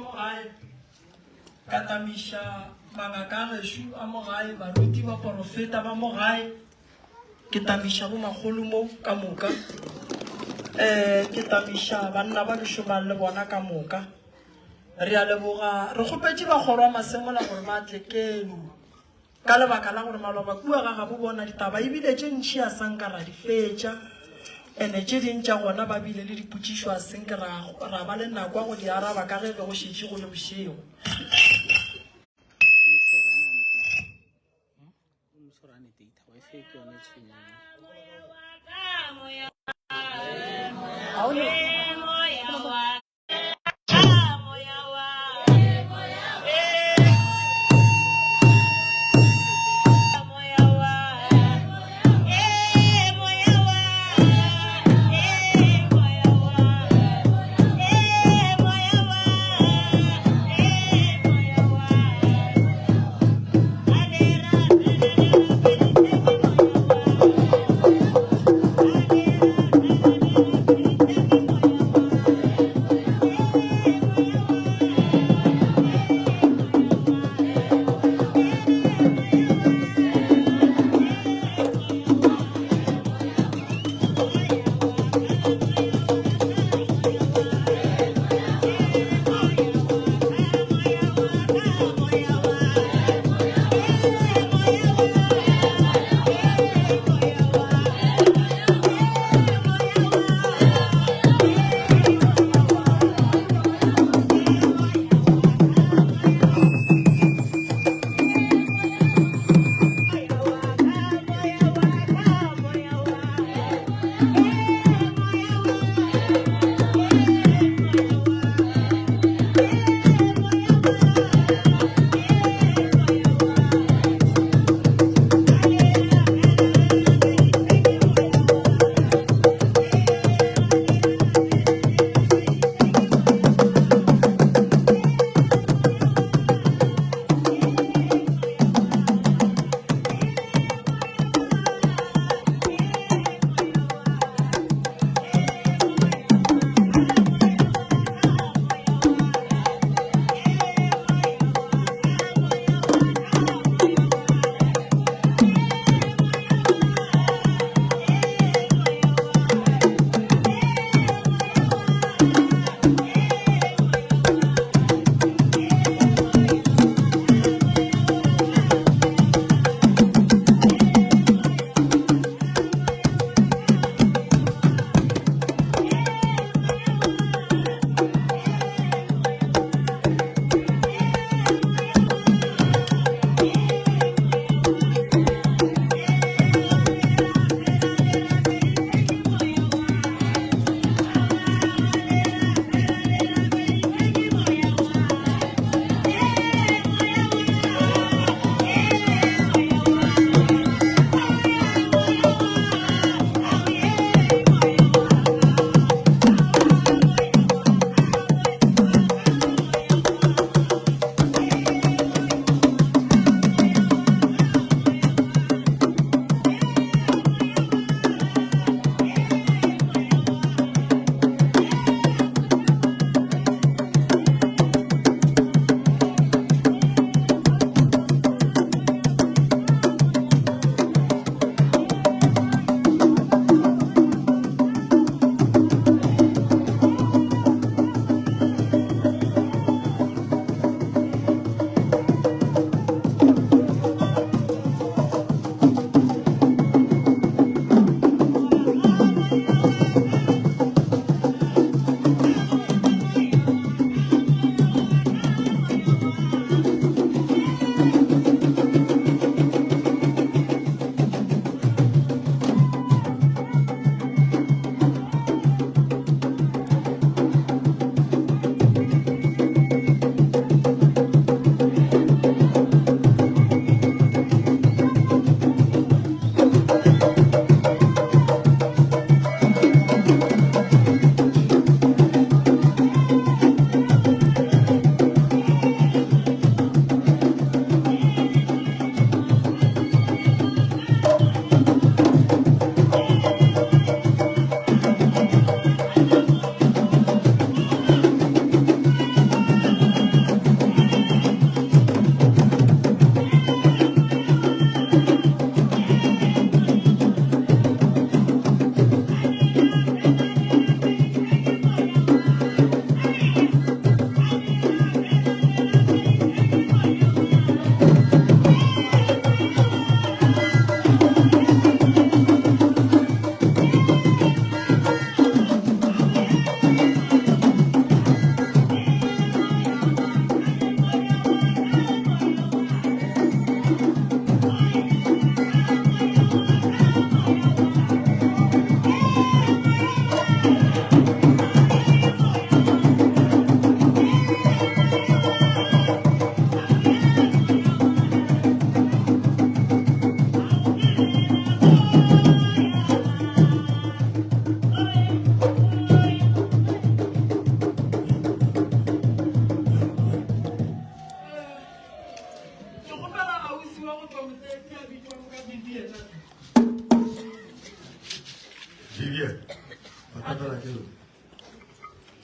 mo gae, ka tamiša mangaka a gešo a mo gae, baruti, baporofeta ba mo gae, ke tamiša bomakgolo mo ka moka, um ke tamiša banna ba ke šomang le bona ka moka. Re a leboga. Re kgopetše ba kgoro ya Masemola gore ba tle keno ka lebaka la gore maloba kua ga gabo bona ditaba e bile tše ntši a sa nka ra di fetša ene tše ding tša gona ba bile le dipotšišo a senke ra, ra ba le nako ya go di araba ka ge be go šetše go le bošego.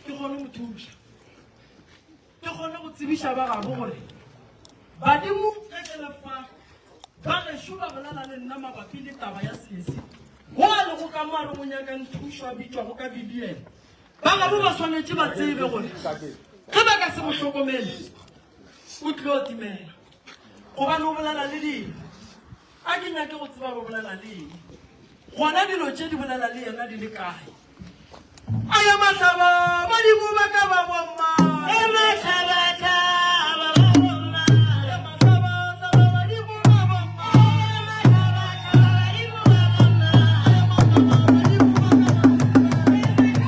Ke kgone go mo thuša. Ke kgone go tsebiša ba gabo gore badimo ge ke le fa ba gešo ba bolela le nna mabapi le taba ya sesi go a lego ka mo a re go nyakang thušo a bitšwago ka Bibiele. Ba gabo ba swanetše ba tsebe gore ge ba ka se mo hlokomele o tlilo timela gobane o bolela le dilo. A ke nyake go tseba ba bolela le eng. Gona dilo tše di bolela le yena di le kae? A ya mahlaba badimo ba ka ba bomma. Ya mahlaba hlaba ba bomma. Ya mahlaba hlaba badimo ba bomma. Ya mahlaba hlaba badimo ba bomma. Ya mahlaba badimo ba ka ba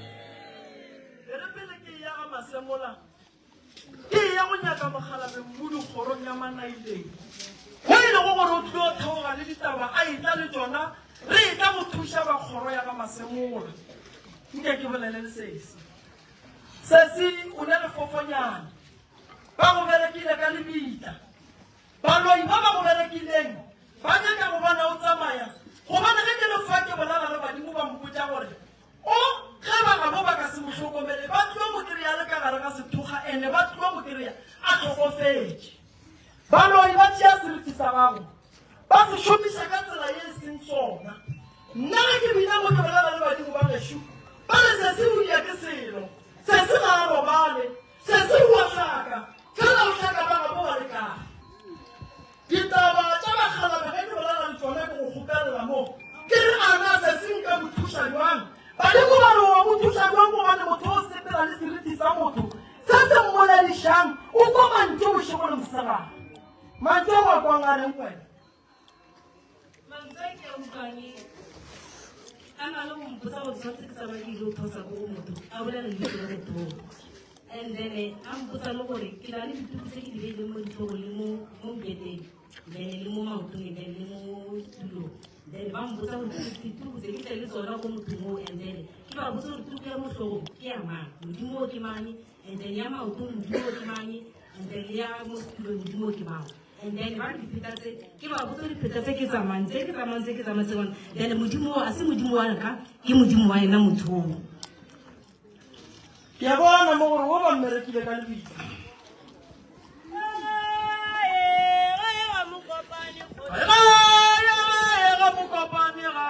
E re pele ke eya ga Masemola, ke eya go nyaka mokgalabje Mmudu kgorong ya Manaileng, go e lego gore o tlilo theoga le ditaba a etla le tšona, re etla go thuša ba kgoro ya ga Masemola. Nke ke bolele le sesi. Sesi o ne lefofonyana. Ba go berekile ka lebitla. Baloi ba ba go berekileng ba nyaka go bona o tsamaya, gobane ge ke le fa ke bolela le badimo ba mpotša gore O, ge ba gabo ba ka se mo hlokomele, ba tlo mo kry-a le ka gare ga sethokga, ene ba tlo mo kry-a a hlokofetše. Baloi ba tšea seriti sa gago, ba se šomiša ka tsela ye e seng sona. Nna ge ke bile mo ke bolela le badimo ba gešo, ba re sesi o dia ke selo, sesi ga a robale, sesi o a hlaka, fela o hlaka ba gabo ba le kae? Ditaba tša bakgalabje ge ke bolela le tšona ke go kgopelela mo, ke re a na se se nka mo thuša bjang? Badimo ba re wa mo thuša bjang gobane motho o sepela le seriti sa motho se se mmoledišang, o kwa mantšu bošego le mosegare. Mantšu a o a kwang a reng wena? Mantšu a ke a utlwang a na le go mpotsa gore tshwanetse ke tsamaye ke ile go phosa ko go motho a bolela leitso la motho and then a mpotsa le gore ke na le dituku tse ke di beileng mo ditlhogong le mo mpeteng then le mo maotong and then le mo tulong then ba mpotsa gore dituku tse ke tle le tsona ko mothong oo and then ke ba botse gore tuku ya mo tlhogong ke ya mang modimo o ke mang and then ya maotong modimo o ke mang and then ya mo setulong modimo o ke mang And then ba re dipheta tse ke ba botsa dipheta tse ke tsamayng tse ke tsamayng tse ke tsamayng tse bone then modimo oo a se modimo wa ka ke modimo wa ena motho oo. Ke a bona mo gore wo ba mmerekile ka lebitla. Gae ga mokopane ga.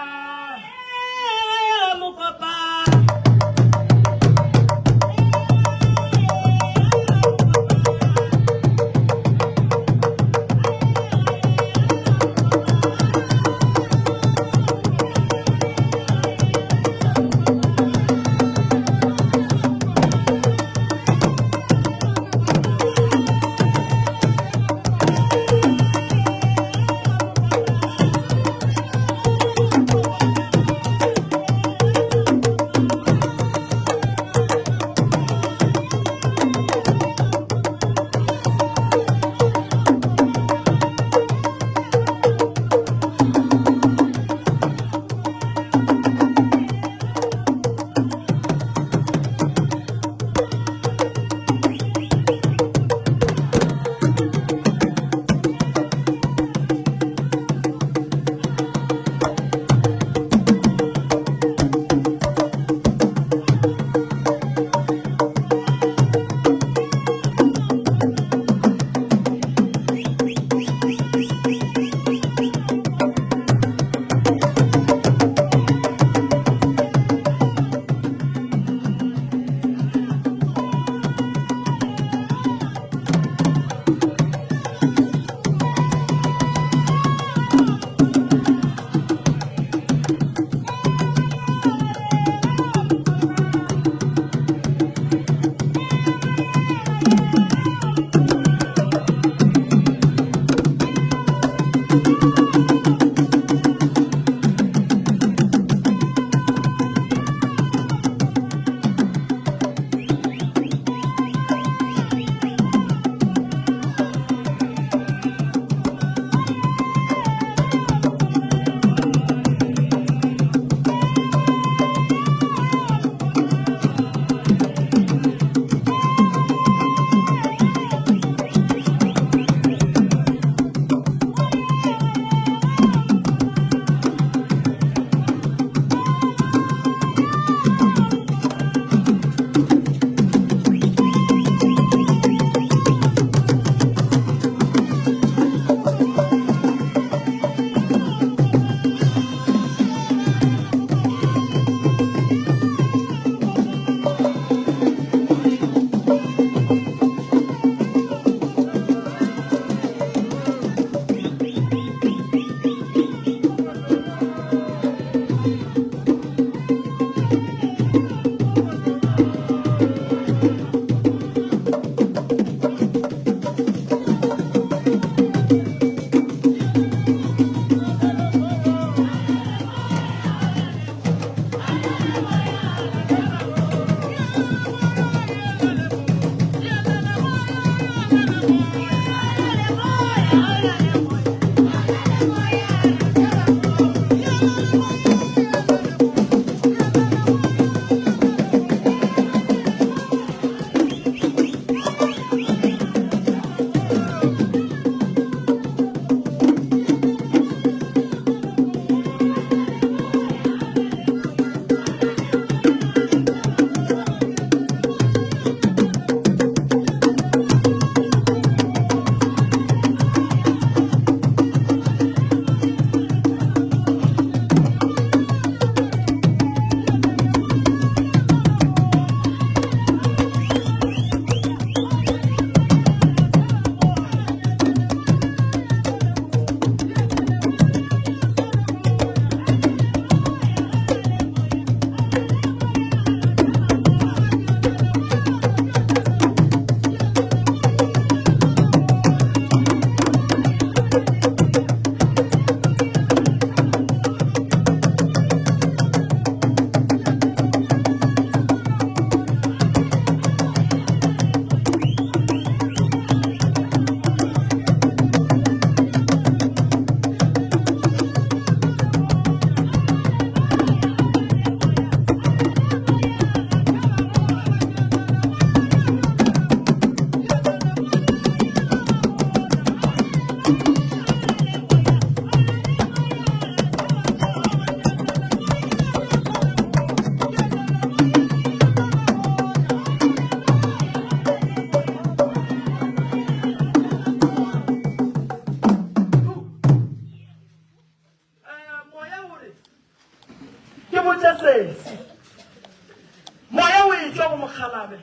etšwa go mokgalabe,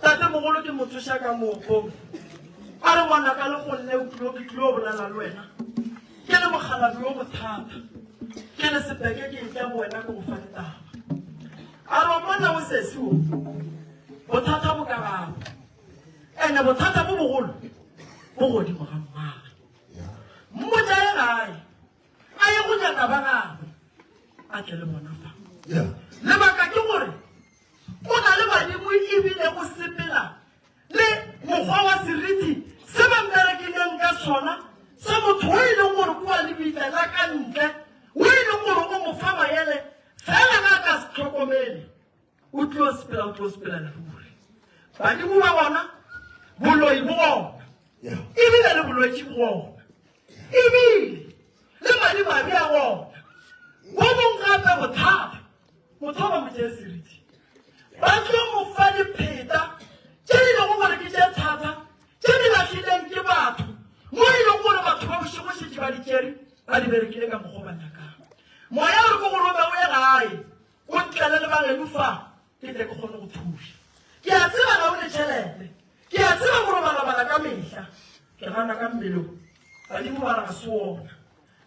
tatemogolo ke mo tsoša ka mookong, a re ngwanaka le gonne o tlilo ke tlilo bolela le wena ke le mokgalabe yo bothata, ke le sepeke ke etla go wena ke go fa ditaba. A re wa mmona o sesi o, bothata bo ka gabo, ene bothata bo bogolo bo godimo ga mmagwe. Mmotša ye gae a ye go nyaka ba gagwe a tle le bona fa. Lebaka ke gore o na le badimo ebile o sepela le mokgwa wa seriti se ba mmerekileng ka sona sa motho o e leng gore kua lebitla la ka ntle o e leng gore o mo fa maele fela ga a ka se tlhokomele o tlo sepela o tlo sepela le ruri. Badimo ba bona boloi bo gona ebile le bolwetši bo gona ebile le madimabe a gona. Bo bong gape bothata motho ba mo tšee seriti ba tlo mo fa dipheta tše e lego gore ke tše thata tše di lahlileng ke batho mo e leng gore batho ba bošego šetše ba di tšere ba di berekile ka mokgwa o ba nyakang. Moya o re ko go rome o ye gae o ntlele le bageno fa ke tle ke kgone go thuša. Ke a tseba ga o ne tšhelete, ke a tseba go robalabala ka mehla. Ke gana ka mmele o, badimo ba re ga se wona.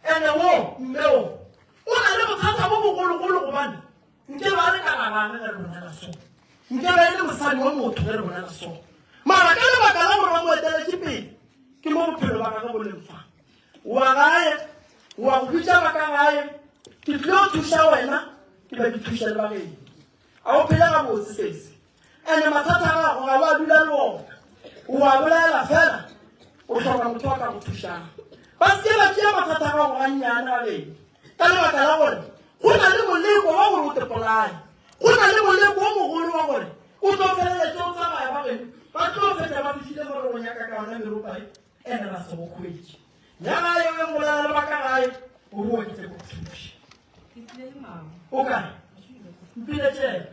Ene wo mme wo o na le bothata bo bogologolo gobane nke ba re ka gagane ge re bolela so, nke ba e le mosadi wa motho ge re bolela so. Mara ka lebaka la gore ba mo eteletše pele ke mo bophelo ba gagwe bo leng fa. Wa gae, wa go bitša ba ka gae, ke tlilo thuša wena, ke be ke thuše le ba geno. A o phele gabotse sesi. Ene mathata a gago ga wa dula le ona. O a bolela fela, o hloka motho a ka go thušang. Ba se ke ba tšea mathata a gago gannyane ga geno, ka lebaka la gore go na le moleko wa gore o te polaye. Go na le moleko o mogolo wa gore o tlo feleletše o tsamaya ba geno ba tlo fetša ba fihlile mo re go nyaka ka yona meropa e. Ene ba se go hwetše. Ya gae o yo bolela le ba ka gae, o boe ke tle ke go thuše. O kae? Mpiletše yena.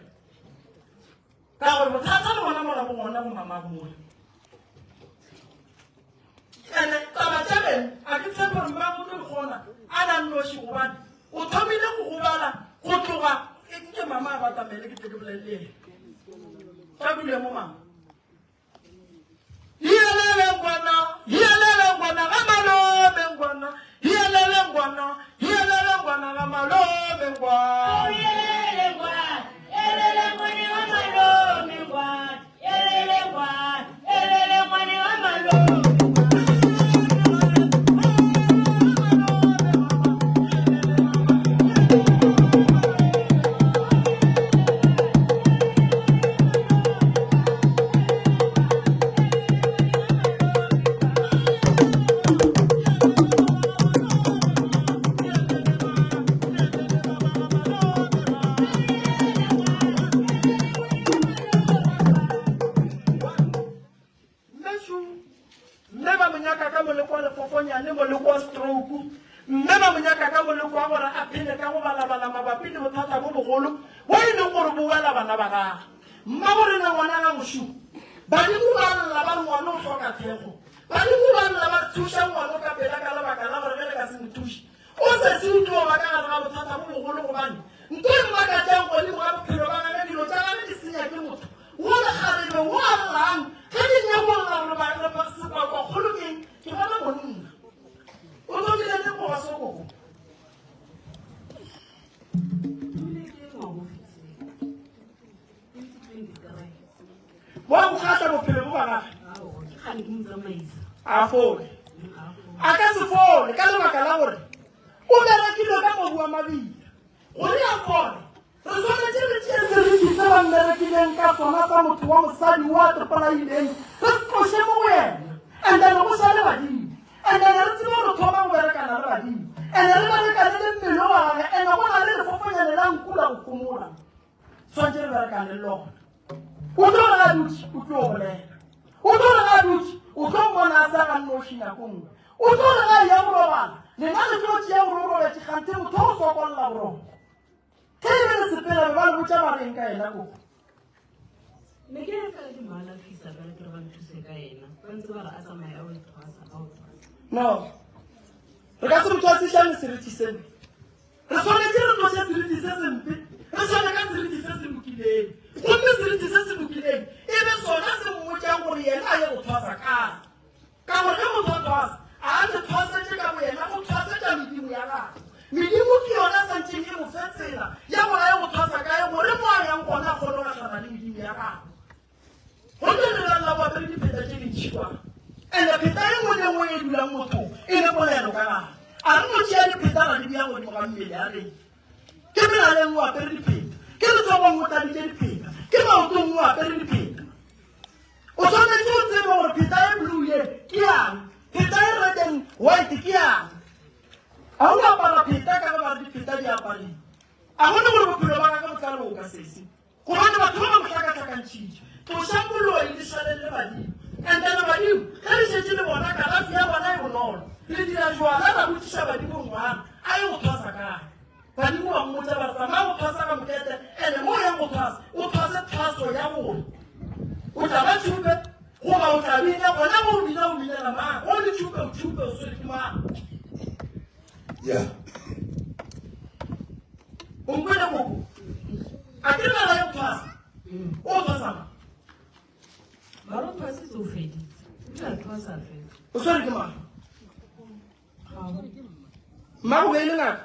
Ka gore bothata le bona mola bo gona bo mama bola. Ene taba tša beng a ke tshepe gore mmago tlo di kgona a na nnoši gobane o thomile go gobala go tloga e nke mama a batamele ke tle ke bolele le yena. Tla dule mo mama. Yelele ngwana, yelele ngwana ga malome ngwana, yelele ngwana, yelele ngwana ga malome ngwana. Yelele ngwana, yelele ngwana ga malome ngwana, yelele ngwana, yelele ngwana ga malome. Mme ba mo nyaka ka moleko wa lefofonyane, moleko wa stroke, mme ba mo nyaka ka moleko wa gore a phele ka go balabala mabapi le bothata bo bogolo bo e leng gore bo wela bana ba gagwe. Mmagorena ngwana ga mošu, badimo ba lla ba re ngwana o hloka thekgo. Badimo ba lla ba re thuša ngwana ka pela ka lebaka la gore ge le ka se mo thuše, o sesi o tlo ba ka gare ga bothata bo bogolo gobane nto e mmakatšang godimo ga bophelo ba gage dilo tša gage di senya ke motho wo lekgarebe wo a llang ge di nyakolla gore sekwakwa-kgolo ke eng ke bona monna o thomile neng go ba sokoko. Bo a go kgahla bophelo bo ba gage? A fole. A ka se fole ka lebaka la gore o berekilwe ka mobu wa mabila. Gore a fole, re swanetše re tšee seriti se ba mmerekileng ka sona sa motho wa mosadi o a tepolaileng, re se tloše mo go yena, and then go šale badimo. And then re tsebe gore thoma go berekana le badimo. And re berekane le mmele wa gage, and go na le lefofonyane la nku la go phomola. Swantše re berekane le lona. O tlo re ga dutše, o tlo bolela. O tlo re ga dutše, o tlo mmona a sa ga nnoši nako nngwe. O tlo re ga ya go robala, lena le tlo tšea gore o robetše kganthe motho o sokolla boroko. Ge e be le sepela be ba le botša ba reng ka yena koko? Ne ke re fela ke mo alafisa fela ke re ba nthuse ka yena. Ba ntse ba re a tsamaye a o thwasa, a o thwasa. No. Re ka se mo thwasišane seriti seno. Re swanetše re tloše seriti se sempe, re šale ka seriti se se lokileng. Gomme seriti apere dipheta tše dintši kwa. And-e pheta e nngwe le nngwe e dulang mothong e le polelo ka gare. A re no tšea dipheta ra di bea godimo ga mmele ya rena. Ke melaleng o apere dipheta, ke letsogong o tladitše dipheta, ke maotong o apere dipheta. O swanetše o tsebe gore pheta e blue ye ke yang, pheta e red and white ke yang. A o apara pheta ka ge ba re dipheta di apariwa. A gone gore bophelo ba gagwe bo tla loka sesi. Gobane batho ba ba mo hlakahlakantšhitše. Tlošang boloi le šaleng le badimo. And then badimo ge le šetše le bona kalafi ya bona e bonolo. Re dira jwala ra botšiša badimo gore ngwana a ye go thwasa kae. Badimo ba mmotša ba re tsamaya go thwasa ka mokete and mo o yang go thwasa o thwase thwaso ya gore o tla ba tšhupe goba o tla bina gona go o bina o binela mang go le tšhupe o tšhupe o swere ke mang. Yeah. O nkwele koko. A ke re bala yo thwasa. O thwasa mang? Mara o thwasitse o feditse. O ile a thwasa a fetsa. O swere ke mang? Mmago be e le ngaka?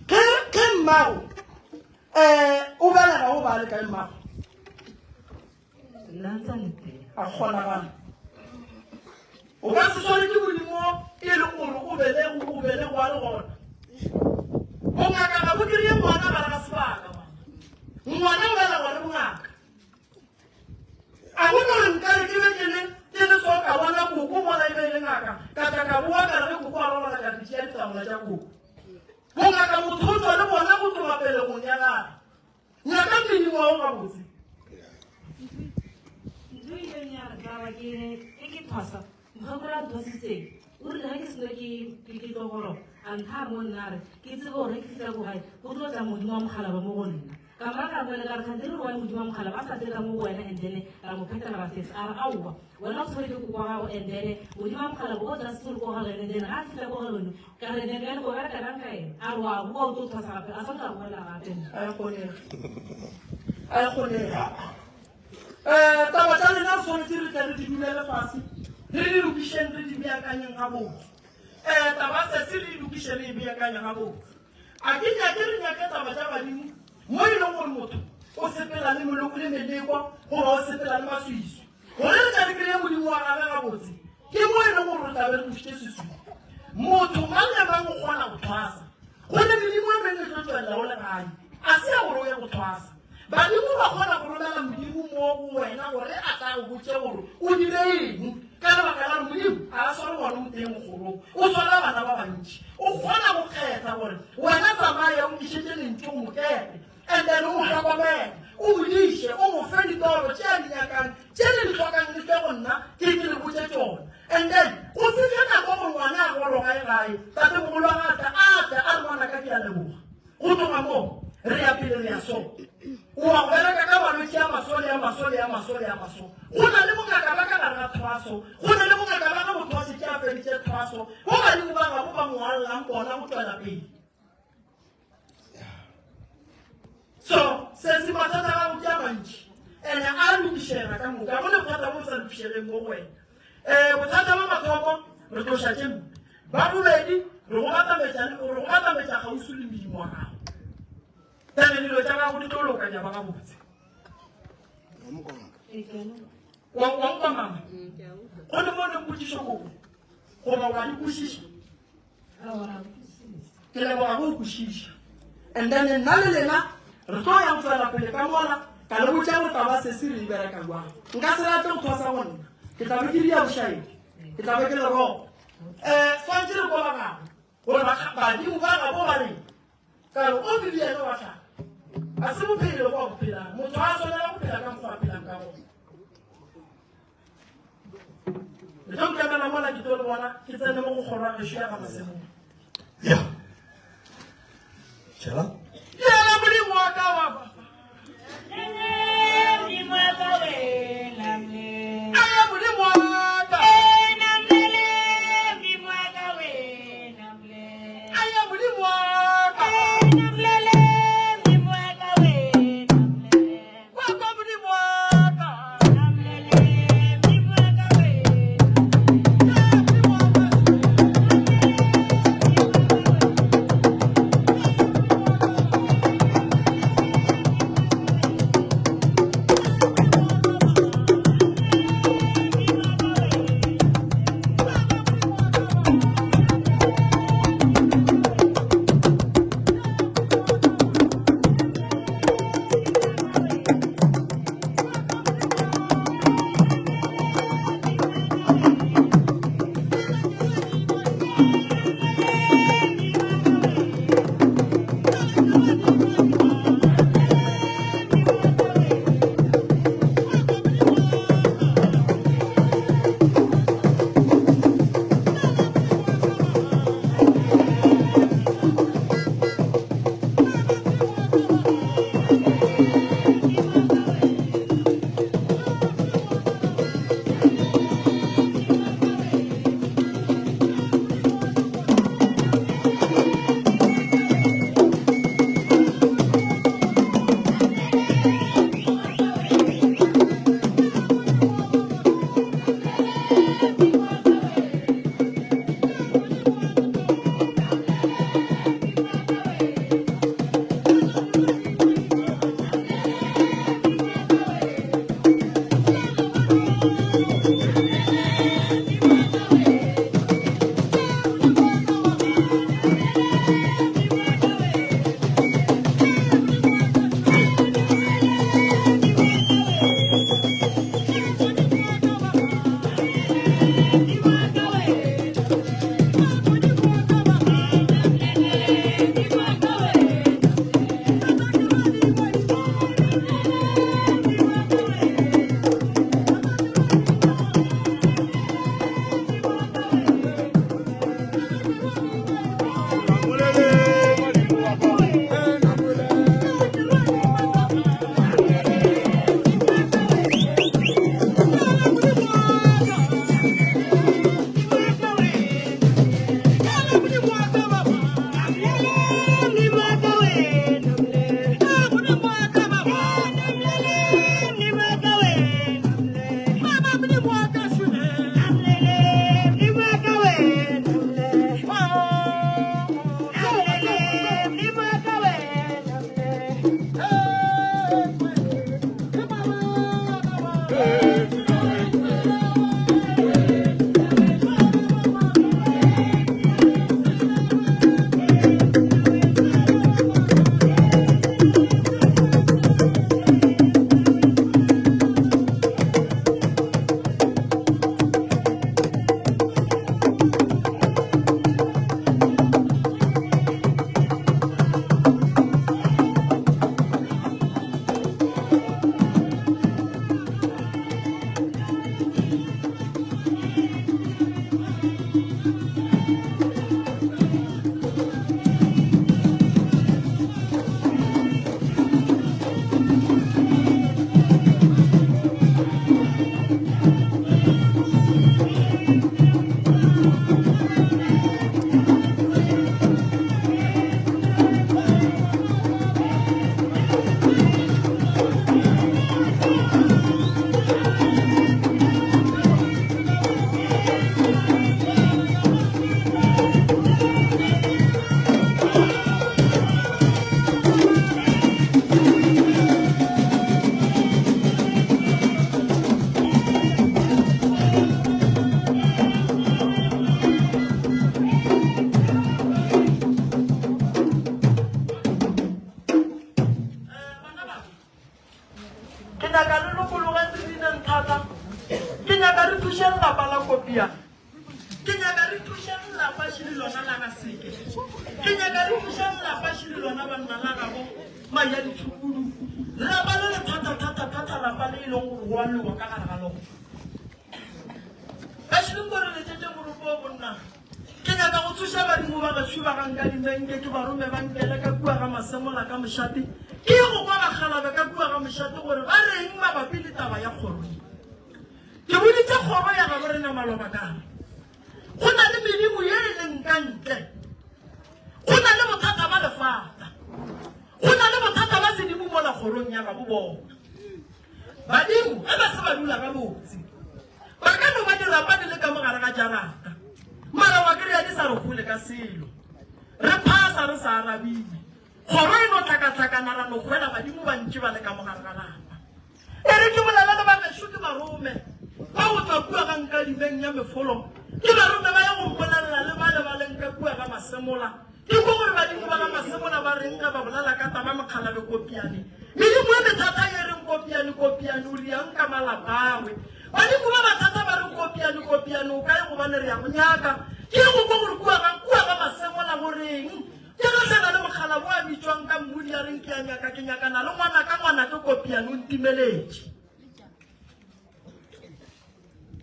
Ge ge mmago eh o belega o ba le kae mmago? Nna ntse a le teng. A kgonagala. O ka se sware ke Modimo e le gore o belego o belego a le gona. Bongaka ga bo kry-e ngwana gare ga sebaka. Ngwana o belegwa le bongaka. A go no re nkare ke be ke le ke le so ka bona koko mola e be e le ngaka ka tla ka boa ka re ge koko a robala ka re tšea ditaola tša koko. Bongaka motho o tswa le bona go tloga pelegong ya gagwe. Nyaka medimo wa go gabotse. Ntho e ileng ya re tlaba ke ge ke thwasa mokgekolo a nthwasitseng o rile ge ke seno ke ke tlo goroga a ntha mo nna a re ke tsebe gore ge ke fitlha ko gae go tlo tla modimo wa mogalaba mo go nna ka mora ka boela ka re kgante re wa modimo wa mogalaba a sa tle ka mo go wena and then ra mo phetela ra fetsa a re aowa wena o tshwere ke koko wa gago and then modimo wa mogalaba o tla se le ko ga lone and then ga a fitlha ko ga lone Ka re, Then bjale o bereka bjang ka yena? A re, Wa boa o tlo thwasa gape. A sa tla boela gape. A e kgonege. A e kgonege. Um taba tša lena re swanetše re tle re di dulele fase, re di lokišeng, re di beakanyeng gabotse. Um taba se se re e lokiše re e beakanye gabotse. A ke nyake re nyake taba tša badimo mo e leng gore motho o sepela le moloko le meleko goba o sepela le maswiswi. Gore re tle re kry-e Modimo wa gagwe gabotse, ke mo e leng gore re tla be re tlošitše sesupo. Motho mang le mang o kgona go thwasa. Go ne medimo e mengwe e tlo tšwelela o le gae, a se ya gore o ye go thwasa. Badimo ba kgona go romela Modimo mo go wena gore a tla go botše gore o dire eng, ka lebaka la gore Modimo ga a sware ngwana o tee mo kgorong, o swara bana ba bantši. O kgona go kgetha gore wena tsamaya o nkišetše lentšu go mokete. And then o mo hlokomele, o mo diše, o mo fe ditoro tše a di nyakang, tše le di hlokang le tle go nna ke ke le botše tšona. And then go fihle nako gore ngwana a goroga e gae, tatemogolo wa gagwe a tle a re ngwanaka ke a leboga. Go tloga moo re ya pele re ya so. O wa go bereka ka malwetši a maso le a maso le a maso le a maso. Go na le bongaka ba ka gare ga thwaso, go na le bongaka ba ge motho a šetše a feditše thwaso, bo badimo ba gabo ba mo allang bona go tšwela pele. So, sesi mathata a gago ke a mantši ene a lokišega ka moka go ne bothata bo sa lokišegeng mo go wena. Um bothata ba mathomo re tloša tše mpe, ba bobedi re go batametša re go batametša kgauswi le Modimo wa gago. Then dilo tša gago di tlo loka di a ba gabotse. Wa wa nkwa mama? Go ne mo ne potšišo koko goba wa di kwešiša? Ke leboga go kwešiša. And then nna le lena re tlo ya go tswela pele ka mola ka le botša gore taba se se re e bereka jwang. Nka se rate go thwasa go nna. Ke tla be ke ria bošaedi. Ke tla be ke le roba. Um swantse re kwa ba gagwe gore badimo ba gabo ba reng. Ka re o Viviane wa tlhaga. A se bophelo bo a bo phelang. Motho a swanela go phela ka mokgwa a phelang ka gona. Le tlo nkemela mola ke tlo le bona ke tsene mo go kgorwa gešo ya ga Masemola. Ya. Tšhela. Yena Modimo wa ka wa ba. Aya Modimo wa ka. Aya Modimo wa ka. Wa ka Modimo wa ka. Ke nyaka le lokologeng re bineng thata. Ke nyaka re thušeng lapa la Kopiane. Ke nyaka re thušeng lapa šele lona la ga Seke. Ke nyaka re thušeng lapa šele lona banna la gabo Maya Ditšhukudu. Lapa le le thata thata thata lapa le e leng gore go a lewa ka gare ga lona. Ashley nko re letšetše moropo o monna. Ke nyaka go tsoša badimo ba gešo ba ga Nkadimeng nke ke ba rome ba nkele ka kua ga Masemola ka mošate ke ye go kwa bakgalabe ka kua ga mošate gore ba reng mabapi le taba ya kgoro ye. Ke boditše kgoro ya gabo rena maloba ka re go na le medimo ye e leng ka ntle, go na le bothata ba lefata, go na le bothata ba sedimo mola kgorong ya gabo bona. Badimo ge ba se ba dula gabotse, ba ka no ba dirapa di le ka mo gare ga jarata, mara wa kry-a di sa re hole ka selo. Re phasa re sa arabiwe, kgoro e no hlakahlakana ra no hwela badimo ba ntši ba le ka mo gare ga lapa. E re ke bolele le ba gešo ke ba rome ba go tšwa kua ga Nkadimeng ya Mefolo, ke ba rome ba ye go mpolelela le bale ba leng ka kua ga Masemola. Ke kwa gore badimo ba ga Masemola ba reng ge ba bolela ka taba Mokgalabje Kopiane. Medimo e methata ye reng Kopiane, Kopiane, o riang ka malapagwe. Badimo ba bathata ba reng Kopiane, Kopiane, o kae gobane re ya go nyaka. Ke ye go kwa gore kua ga, kua ga Masemola go reng. Ke gahlana le mokgalabje a bitšwang ka Mmudi a reng ke a nyaka, ke nyakana le ngwanaka, ngwanake Kopiane o ntimeletše.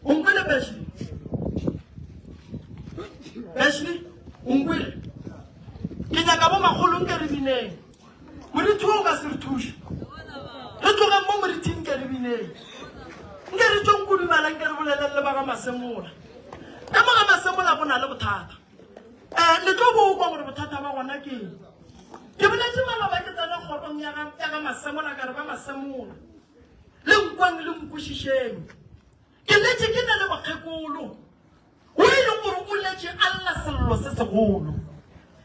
O nkwele Ashley? Ashley, o nkwele? Ke nyaka bo makgolo nke re bineng. Morithi o ka se re thuše. Re tlogeng mo morithing nke re bineng. Nke re tšong kudumela nke re boleleng le ba ga Masemola. Ka mo ga Masemola go na le bothata. Eh, le tlo bo kwa gore bothata ba gona ke eng. Ke boletše maloba ke tsena kgorong ya ga Masemola ka re ba Masemola. Le nkweng le nkwešišeng. Ke letše ke na le mokgekolo wo e leng gore o letše a lla sello se segolo.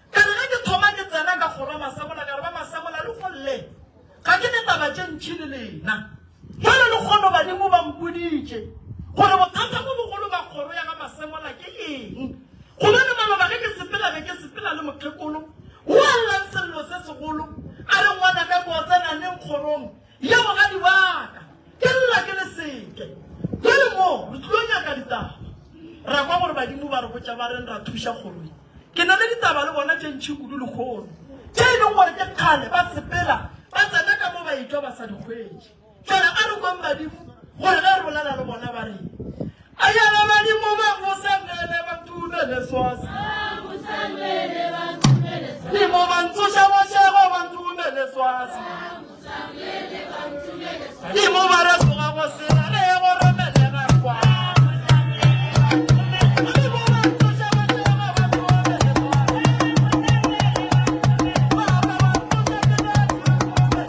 Ka re ge ke thoma ke tsena ka kgoro Masemola ka re ba Masemola le golle ga ke ne taba tše ntši le lena. Jwale le kgono badimo ba mpoditše gore bothata bo bogolo ba kgoro ya ga Masemola ke eng. Gobane maloba ge ke sepela be ke sepela le mokgekolo wo a llang sello se segolo a re ngwanaka ke o tsena neng kgorong Ya bogadi ba ka, ke lla ke le seke. Bjale mo re tlilo nyaka ditaba. Ra kwa gore badimo ba re botša ba reng ra thuša kgoro ye. Ke na le ditaba le bona tše ntši kudu lehono, tše e leng gore ke kgale ba sepela ba tsena ka mo ba etšwa ba sa di hwetše. Bjale a re kweng badimo gore ge re bolela le bona ba reng. Ayala badimo ba nkusangele ba ntumele swasi. Dimo ba ntsoša bošego ba ntumele swasi. Dimo ba re tsoga go sela re go romelega kwa. Dimo ba ntsoša bošego ba ntumele swasi. Baba ba ntsoša ke ba ntumele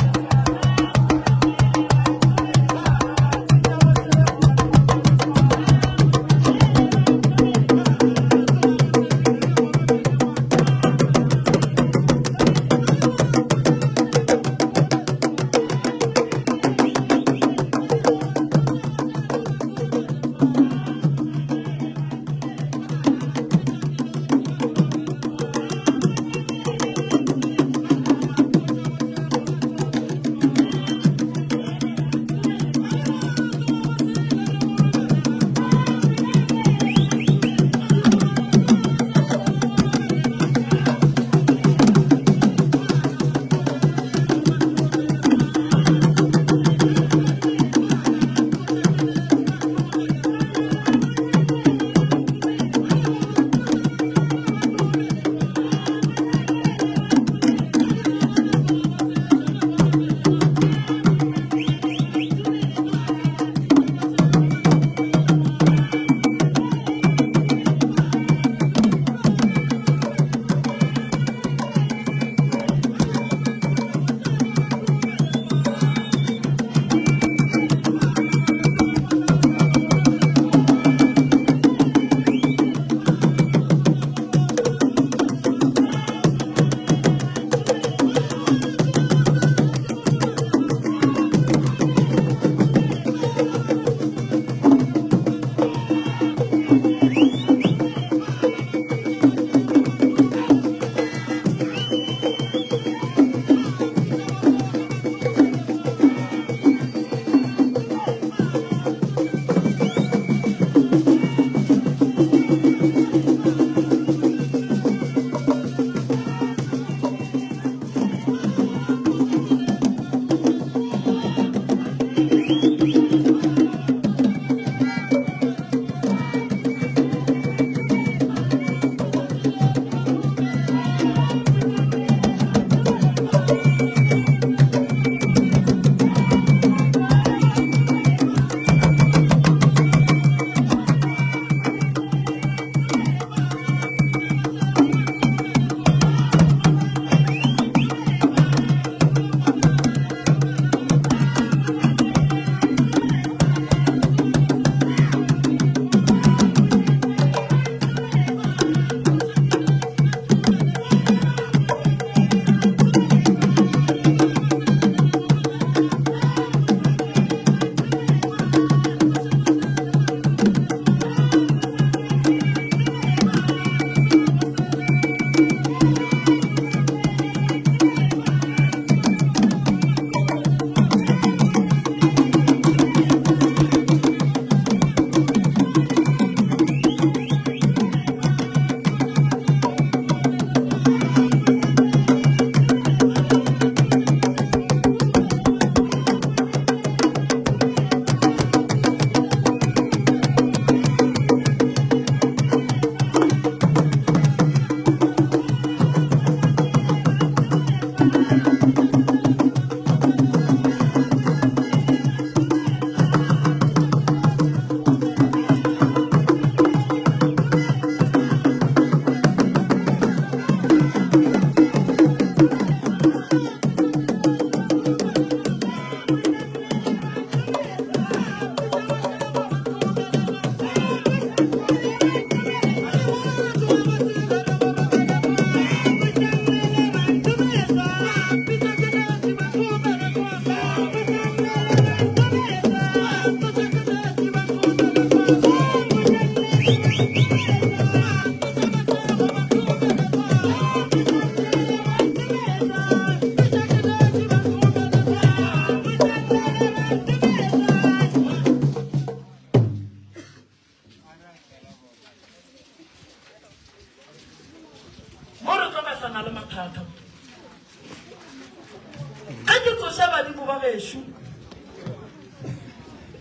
gešo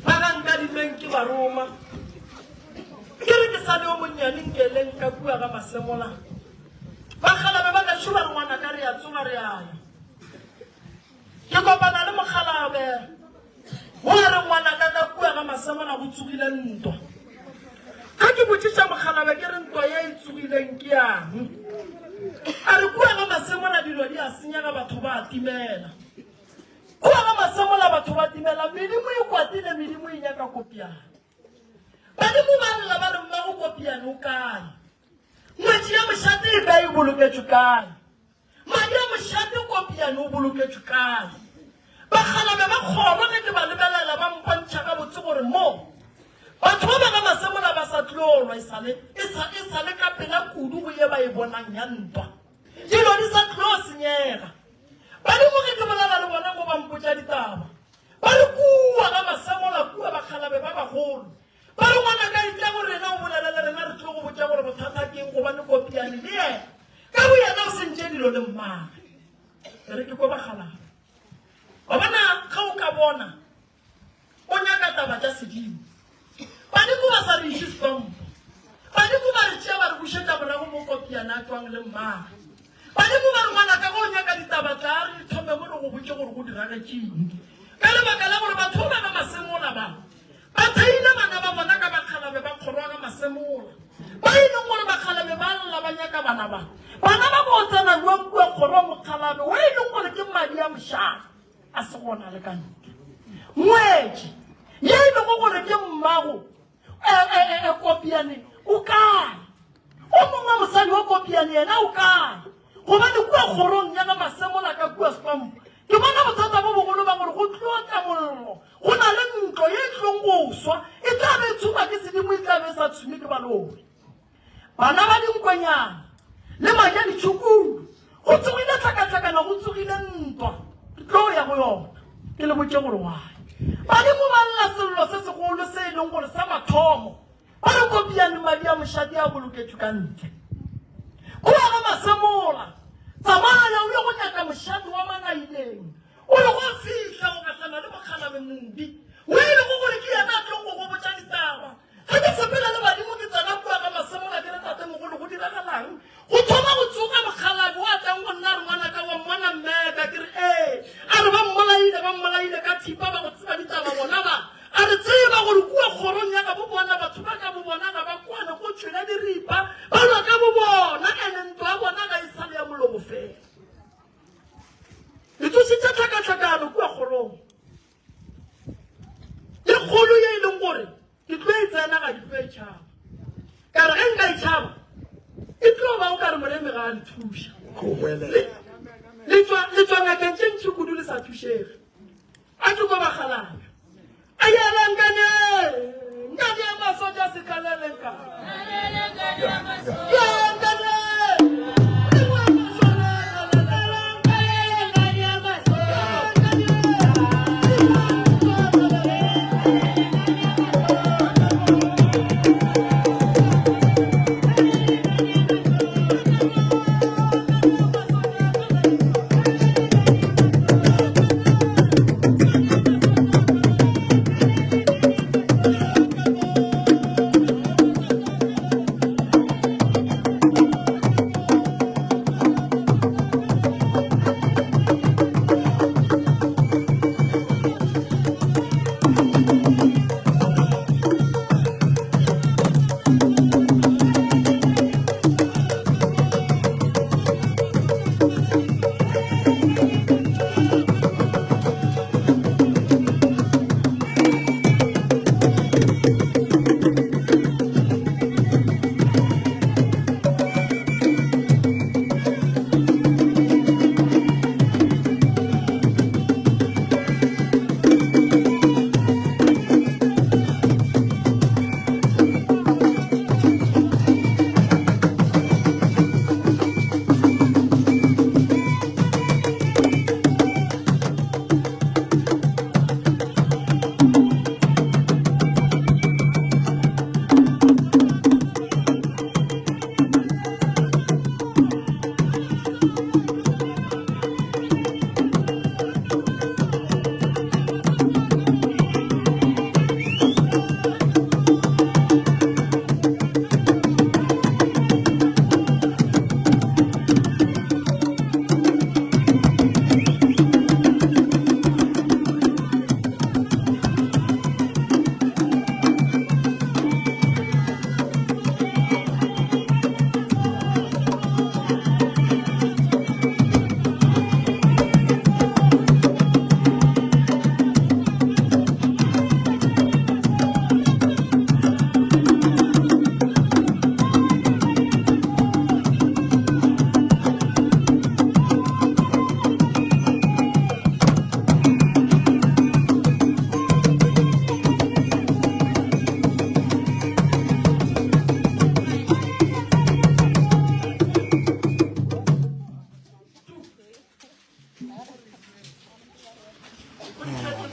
ba ga nkadimeng ke ba roma ke re ke sa le yo monnyane nkeleng ka kua ga masemola bakgalabe ba gešo ba re ngwana ka re a tsoga re aya ke kopana le mokgalabe Go a re ngwanaka ka kua ga Masemola go tsogile ntwa. Ge ke botšiša mokgalabje ke re ntwa ye e tsogileng ke yang? A re kua ga Masemola dilo di a senyega batho ba a timela. Kua ga Masemola batho ba timela medimo e kwatile medimo e nyaka kopiana. Badimo ba lla ba re mmago kopiane o kae? Ngwetši ya mošate e kae e boloketšwe kae? Madi a mošate Kopiane o boloketšwe kae? Bakgalabje ba kgoro ge ke ba lebelela ba mpontšha gabotse gore mo batho ba ba ga Masemola ba sa tlo lwa e sa le e sa e sa le ka pela kudu go ye ba e bonang ya ntwa. Dilo di sa tlo senyega. Badimo ge ke bolela le bona mo ba mpotša ditaba. Ba re kua ga Masemola kua bakgalabje ba bagolo Ba re, Ngwanaka, etla go rena o bolele le rena, re tlo go botša gore bothata ke eng, gobane Kopiane le yena ka boyena o sentše dilo le mmagwe. E re ke kwa bakgalabje. Wa bona, ge o ka bona o nyaka taba tša sedimo, badimo ba sa re iše setompo, badimo ba re tšea ba re bušetša morago mo Kopiane a tšwang le mmagwe. Badimo ba re, Ngwanaka, ge o nyaka ditaba, tla re di thome mo re go botše gore go diragetšeng. Ka lebaka la gore batho ba ba ga Masemola ba Ba theile bana ba bona ka bakgalabje ba kgorwa ga Masemola, ba e leng gore bakgalabje ba lla ba nyaka bana ba. Bana ba bo tsena jwang kua kgorwa mokgalabje wo e leng gore ke madi a mošaa a se gona le ka ntle. Ngwetši ye e lego gore ke mmago e, e, e, e, Kopiane o kae? O mongwe mosadi wa Kopiane yena o kae? Gobane kua kgorong ya ga Masemola ka kua Stomp ke bona bothata bo bogolo ba gore go tlo tla mollo Go na le ntlo ye e tlong go swa, e tla be e tshungwa ke sedimo, e tla be e sa tshunye ke baloi. Bana ba dinkwenyana le madi a ditšhukudu, go tsogile tlhakatlhakano, go tsogile ntwa, ke tlo ya go yona, ke le botše gore why. Badimo ba lla sello se segolo se e leng gore sa mathomo ba re kopiane madi a mošadi a boloketšwe ka ntle. Kua ga Masemola, tsamaya o ye go nyaka mošadi wa Manaileng, O re go fihla o gahlana le mokgalabje Mobi, wo e lego gore ke yena a tlong go go botša ditaba. Ge ke sepela le badimo ke tsena kua ga Masemola ke re tatemogolo go diragalang? Go thoma go tsoga mokgalabje wa tlang go nna a re ngwanaka wa mmona mmeka? Ke re ee. A re ba mmolaile, ba mmolaile ka thipa ba go tseba ditaba bona ba. A re tseba gore kua kgorong ya gabo bona batho ba ka bo bona ga ba kwane go tšwele diripa ba lwa ka bo bona ene ntwa ya bona ga e sa le ya molomo fela. Le tsošitše tlhakatlhakano kua kgorong ye kgolo ye e leng gore ke tlo e tsena ga di tlo e tšhaba. Ka re ge nka e tšhaba e tlo ba o ka re moremi ga a le thuša. Le tšwa ngakeng tše ntši kudu le sa thušege. A ke kwa bakgalabje. A yela nkane nkane ya masoja sekalele nka. Ya nkane.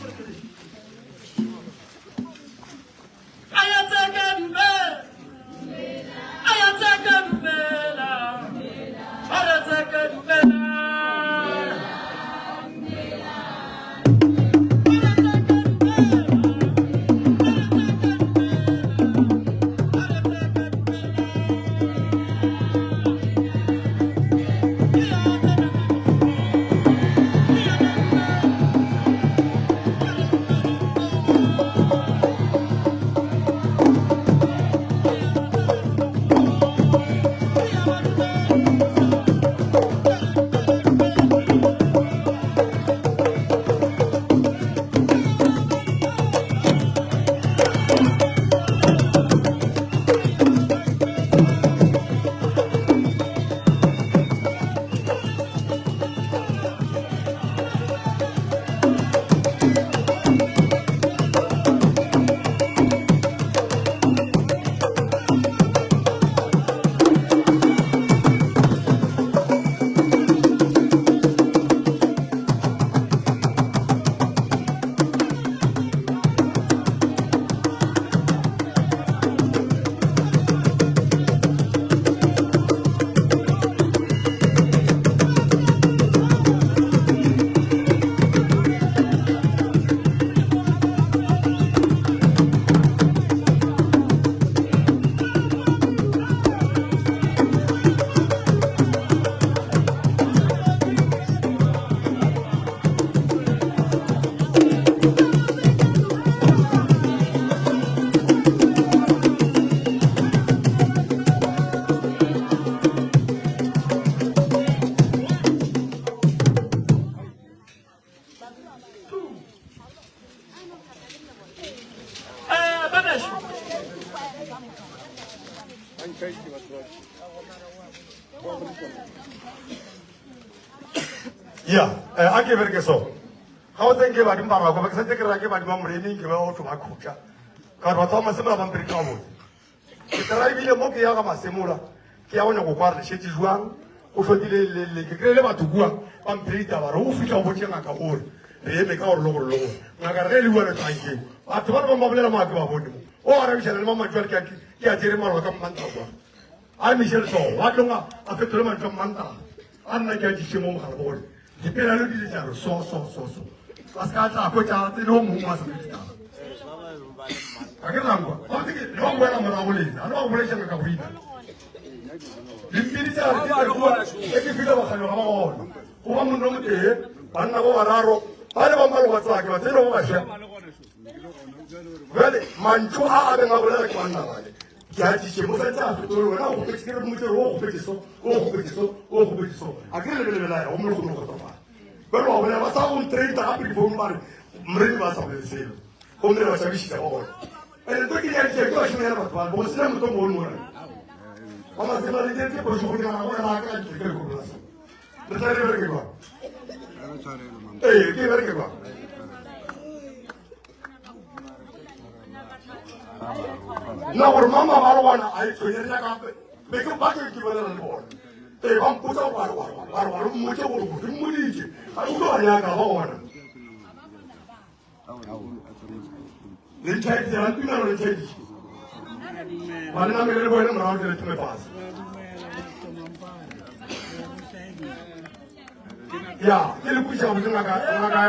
gore ke reng. A ya tseka dumela. A ya tseka dumela. A ya tseka dumela. Ya, eh, a ke bereke so. Ga o tseng ke badimo ba rako, ba ke santse ke ra ke badimo ba moreneng ke ba o ba khutla. Ka re batho ba masemola ba mpereke ga botse. Ke tla ebile mo ke ya ga masemola, ke ya go nyako kwa re šetše jwang, o hlokile le le ke kry-ile batho kua ba mphile ditaba re o fihla o botše ngaka gore re eme ka gore le gore le gore ngaka re ge e le bua le tlankeng batho ba le bang ba bolela mo a ke ba bone mo o arabišana le mamantšu a le ke a tsere maloba ka mmantaga kwa a emiše letsogo wa tlong a fetole mantšu a mmantaga a nna ke a tšiše mo mogala gore dipelaelo di le tša re so so so so a se ka tla hwetša tsene o mongwe a sa fe ditaba ga ke rankwa le ba boela morago lena a le ba go bolešana ka go ina dimpedi tša e ke file bakganyo ga ba gona go ba monno motee banna ba bararo ba le ba maloba tsake ba tsene ba bašwa jale mantšu a a beng a bolela ke banna bale ke a tšiše mo santse a fetole wena o gopetse ke re motse o gopetse so o gopetse so o gopetse so a ke re lebelebela ya gomme le kgone go kgotsofala jale wa bolela ba sa go ntraita gape difounu ba re moredi ba sa bolele selo gomme re ba tšhabišitša ba gona ene nto ke diaditše ke bašomela batho ba bo sena motho mogolo mona ba masema le ke pošo go dira go la ka ke ke go bolasa re tla re bereke kwa ee ke bereke kwa nna gore mama ba le gona a itshwenye re nyaka be ke ba ke ke bolela le bona ee ba mpotsa gore ba re ba re ba re mmotse gore ke mmoditše ga ke utlwa ba nyaka ba gona le ntšhaeditše la ntumelo le ntšhaeditše ba le namele le boele morago ke le thome fase ya ke le kwiša botse ngaka ngaka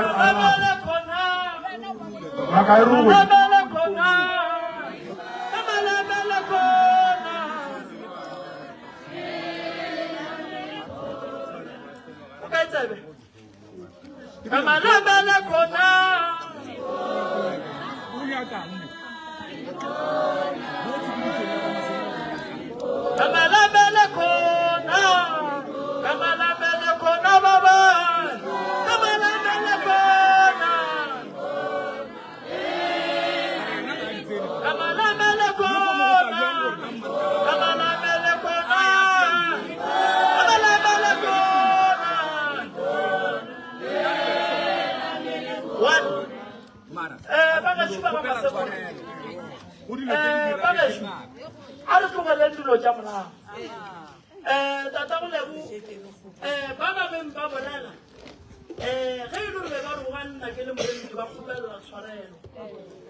ngaka e rogwe Kamalabele khona. Kamalabele khona. Kamalabele khona baba. Kamalabele khona. Kamalabele khona. Kamalabele khona. Kamalabele khona. One. Eh, ba gešo ba ga Masebole. Eh, ba gešo. A re tlogeleng dilo tša morago. Eh, tata Bolebu, eh, ba ba beng ba bolela. Eh, ge e le gore be ba re wa nna ke le moremi ke ba kgopelela tshwarelo.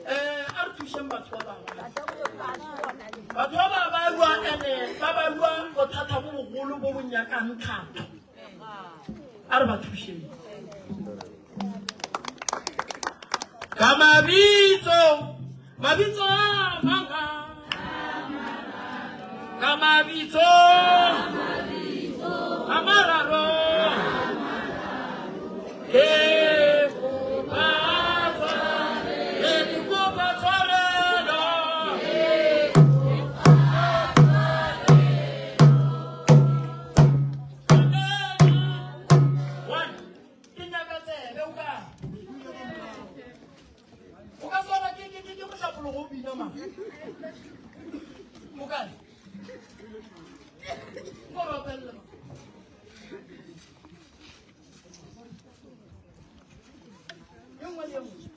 Um a re thušeng batho ba bangwe. Batho ba ba ba lwa ene ba ba lwa bothata bo bogolo bo bo nyakang tlhatho. A re ba thušeng. Ka mabitso, mabitso a manga. Ka mabitso, a mararo. Ke kopa tshwarelo, ke kopa tshwarelo. One. Ke nyaka tsebe o kae? O ka swana ke ke ke mohlapologo o bina mang? O kae? Ko re opelele ma. E nngwe le e nngwe.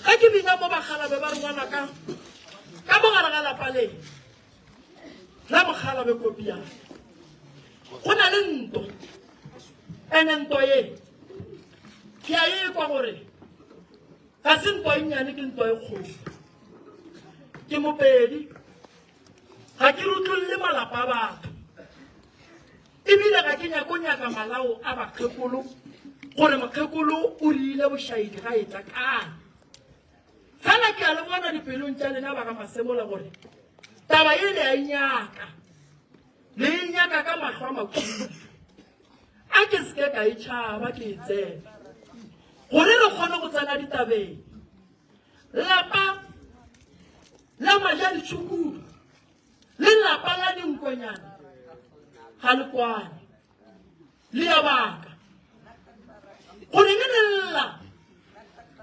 Ge ke bina mo bakgalabe ba re ngwanaka ka mo gare ga lapa le la mokgalabe Kopiane go na le ntwa, ene ntwa ye ke a e kwa gore ga se ntwa e nnyane, ke ntwa e kgolo. Ke Mopedi, ga ke rutlolle malapa a batho, ebile ga ke nyako nyaka malao a bakgekolo gore mokgekolo o rile bošaedi ga etla kae. Fela ke a le bona dipelong tša lena ba ga Masemola gore taba ye le a e nyaka, le e nyaka ka mahlo a makhulu. A ke seke ka e tšhaba ke e tsena gore re kgone go tsena ditabeng. Lapa la Majaditšhukudu le lapa la Dinkonyana ga le kwane, le ya baka gore ge le lla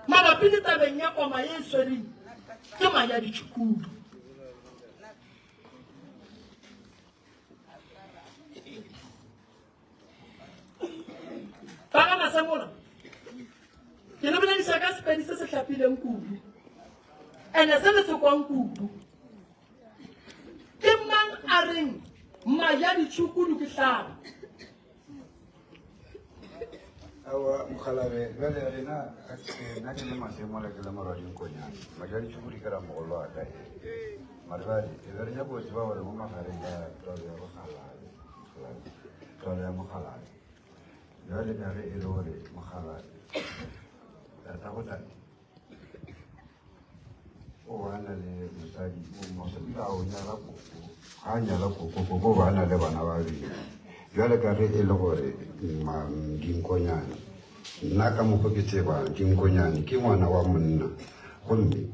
mabapi le tabeng ya koma ye e swereng ke Majaditšhukudu. Ba ga Masemola, ke le bolediša ka Sepedi se se hlapileng kudu, ene se le se kwang kudu. Ke mang a reng maja ditšhukudu ke hlaba? Aowa mokgalabe, bjale rena nna ke le Masemola ke le morwa Dinkonyane, maja ditšhukudu ke ramogolo wa ka e. Mare bjale e be re nyako go tseba gore mo magareng ka twalo ya bokgalabe, twalo ya mokgalabe, bjale ka ge e le gore mokgalabe tatago tate o ba na le mosadi, mosadi a o nyala koko, ga a nyala koko, koko ba na le bana ba babedi. Bjale ka ge e le gore Dinkonyane, nna ka mokgo ke tsebang, Dinkonyane ke ngwana wa monna, gomme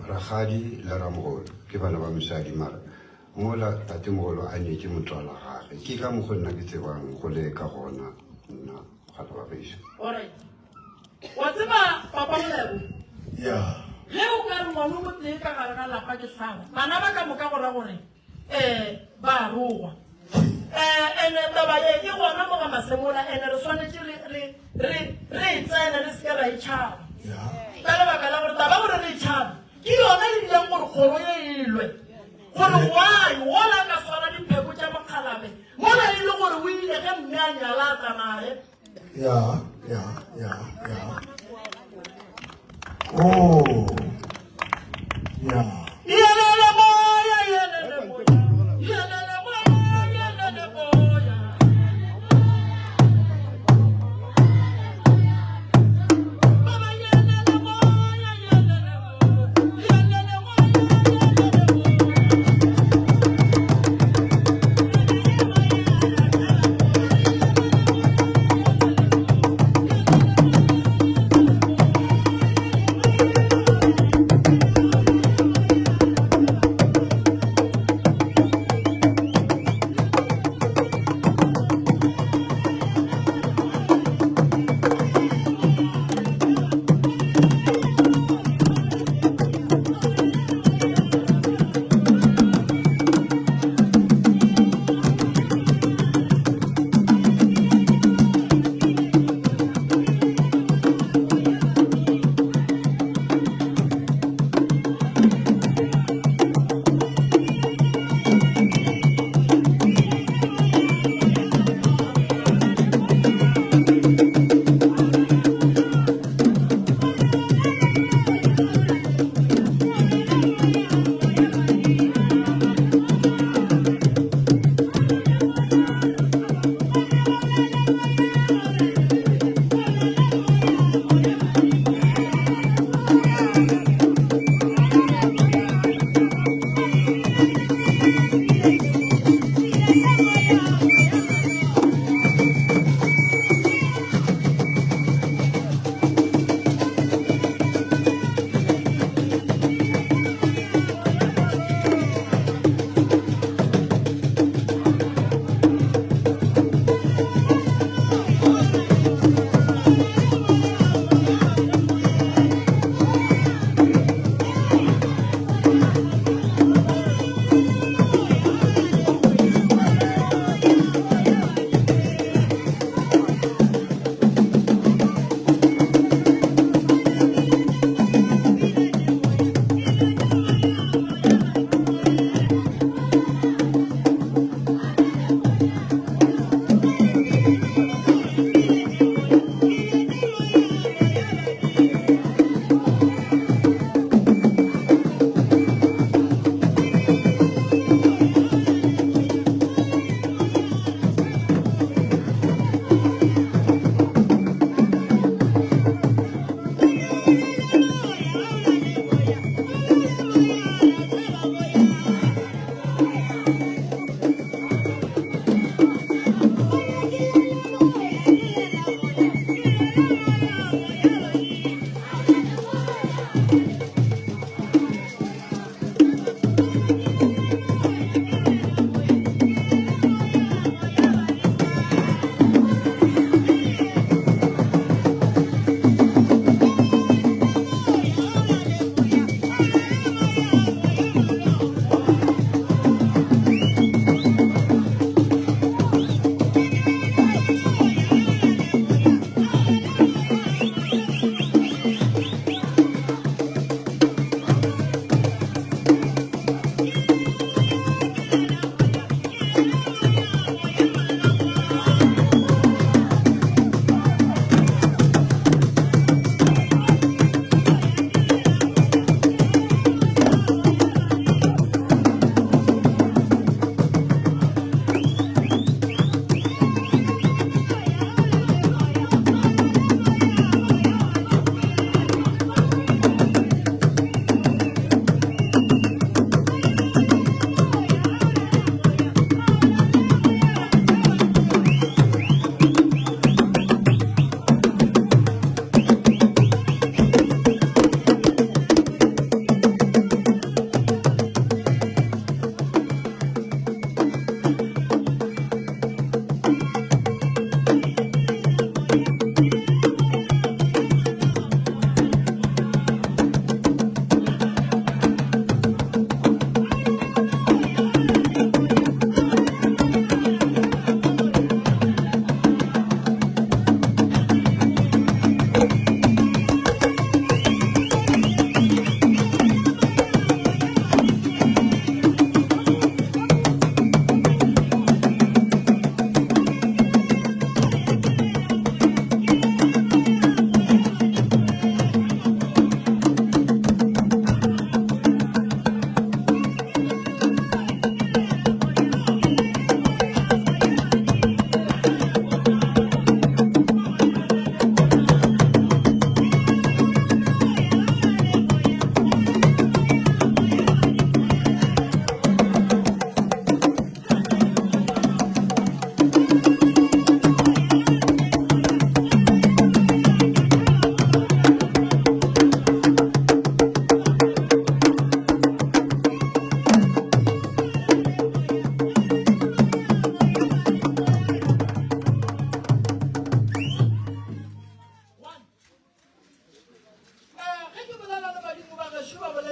rakgadi le ramogolo ke bana ba mosadi, mara mola tatemogolo a nyetše motswala gage. Ke ka mokgo nna ke tsebang go le ka gona nna mogala wa gešo. Alright. Wa tseba papa Molebo? Ya. Ge o ka re ngwana o motee ka gare ga lapa ke hlaba, bana ba ka moka go ra gore um ba rogwa. Um ene taba ye e gona mo ga Masemola, ene re swanetše re re re re e tsene, re seke ra e tšhaba. Ya. Ka lebaka la gore taba gore re e tšhabe ke yona e dileng gore kgoro ye e lwe. Gore why wola a ka swara dipheko tša mokgalabe mola e le gore o ile ge mme a nyala a tla naye. Ya, ya, ya, ya. Oh. Ya. Yelele moya, yelele moya, yelele moya, yelele moya. Baba yelele moya, yelele moya, yelele moya, yelele moya.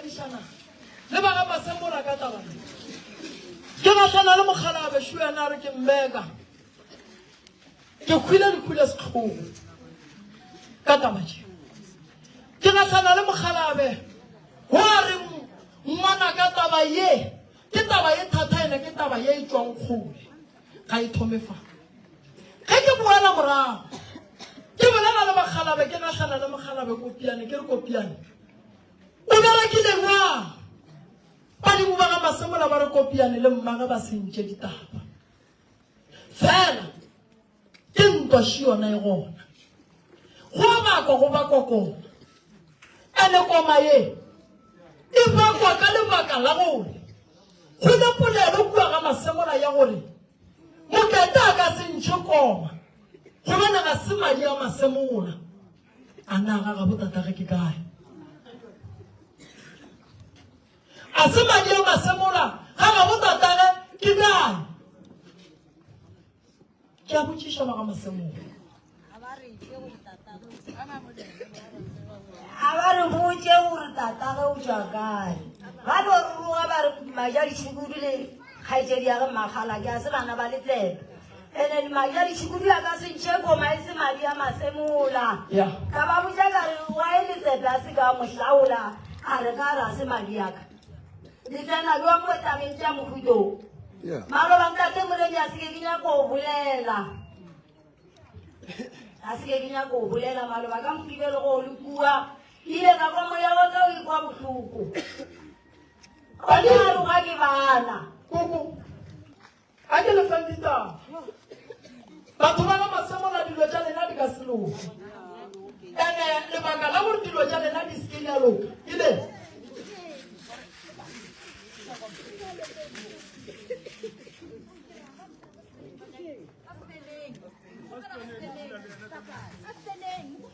boledišana le ba ga Masemola ka taba ye. Ke gahlana le mokgalabje šo yena a re ke mmeka. Ke hwile lehu le sehlogo ka taba tše. Ke gahlana le mokgalabje go a reng ngwanaka taba ye ke taba ye thata ene ke taba ye e tšwang kgole ga e thome fa. Ge ke boela morago ke bolela le bakgalabe ke gahlana le mokgalabe Kopiane ke re Kopiane o berekile jwang? Badimo ba ga Masemola ba re Kopiane le mmage ba sentše ditaba. Fela ke ntwa še yona e gona. Go a bakwa go bakwa koma. Ene koma ye e bakwa ka lebaka la gore go ne polelo kua ga Masemola ya gore Mokete a ka se ntšhe koma gobane ga se madi a Masemola. A na ga gabo tatage ke kae? A se madi a Masemola ga gabo tatage ke kae? Ke a botšiša ba ga Masemola. A ba re botše gore tatage o tšwa kae. Ba no re roga ba re Majaditšhukudu le kgaetšedi ya ge Mmakgalake a se bana ba Letsebe. Ene Majaditšhukudu a ka se ntšhe koma e se madi a Masemola. Ka ba botša ka re why Letsebe a se ka mo hlaola a re ka re a se madi a ka. Le tsena bjang mo tabeng tša mohuto wo? Maloba ntate Moremi a se ke ke nyako go bolela. A se ke ke nyako go bolela maloba ka Mokibelo go le kua. Ke ile ka kwa moya wa ka o ikwa bohloko. Ba di aroga ke bana. Koko, a ke le feng ditaba. Batho ba ga Masemola dilo tša lena di ka se loke. Ene lebaka la gore dilo tša lena di se ke di a loka ke le.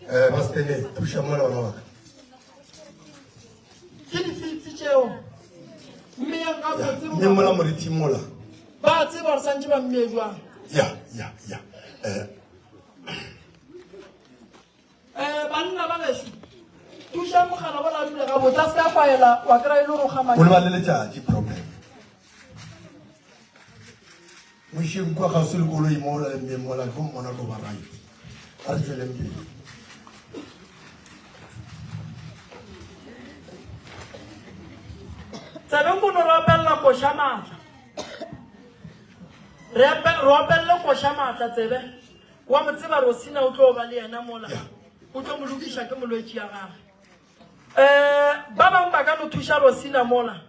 Eh, ba Stanley, thuša mola bana ba ka. Ke difitse tšeo. Mmeyang gabotse. Mme mola morithi mola. Ba tseba gore santše ba mmeye jwang. Ya, ya, ya. Eh, Eh, banna ba gešo, thušang mogala bola a dule gabotse a se ka kwaela wa kry-a e le gore o o lebale letšatši problem. Mo išeng kua kgauswi le koloi mola le mmeng mola ke mmona tlo ba right. A re tšweleng pele. Tsebeng bono re opelela koša maatla. Re opelele koša maatla tsebe. Wa mo tseba Rosina o tlo ba le yena mola. O tlo mo lokiša ke molwetši ya gagwe. Eh, ba bangwe ba ka no thuša Rosina mola.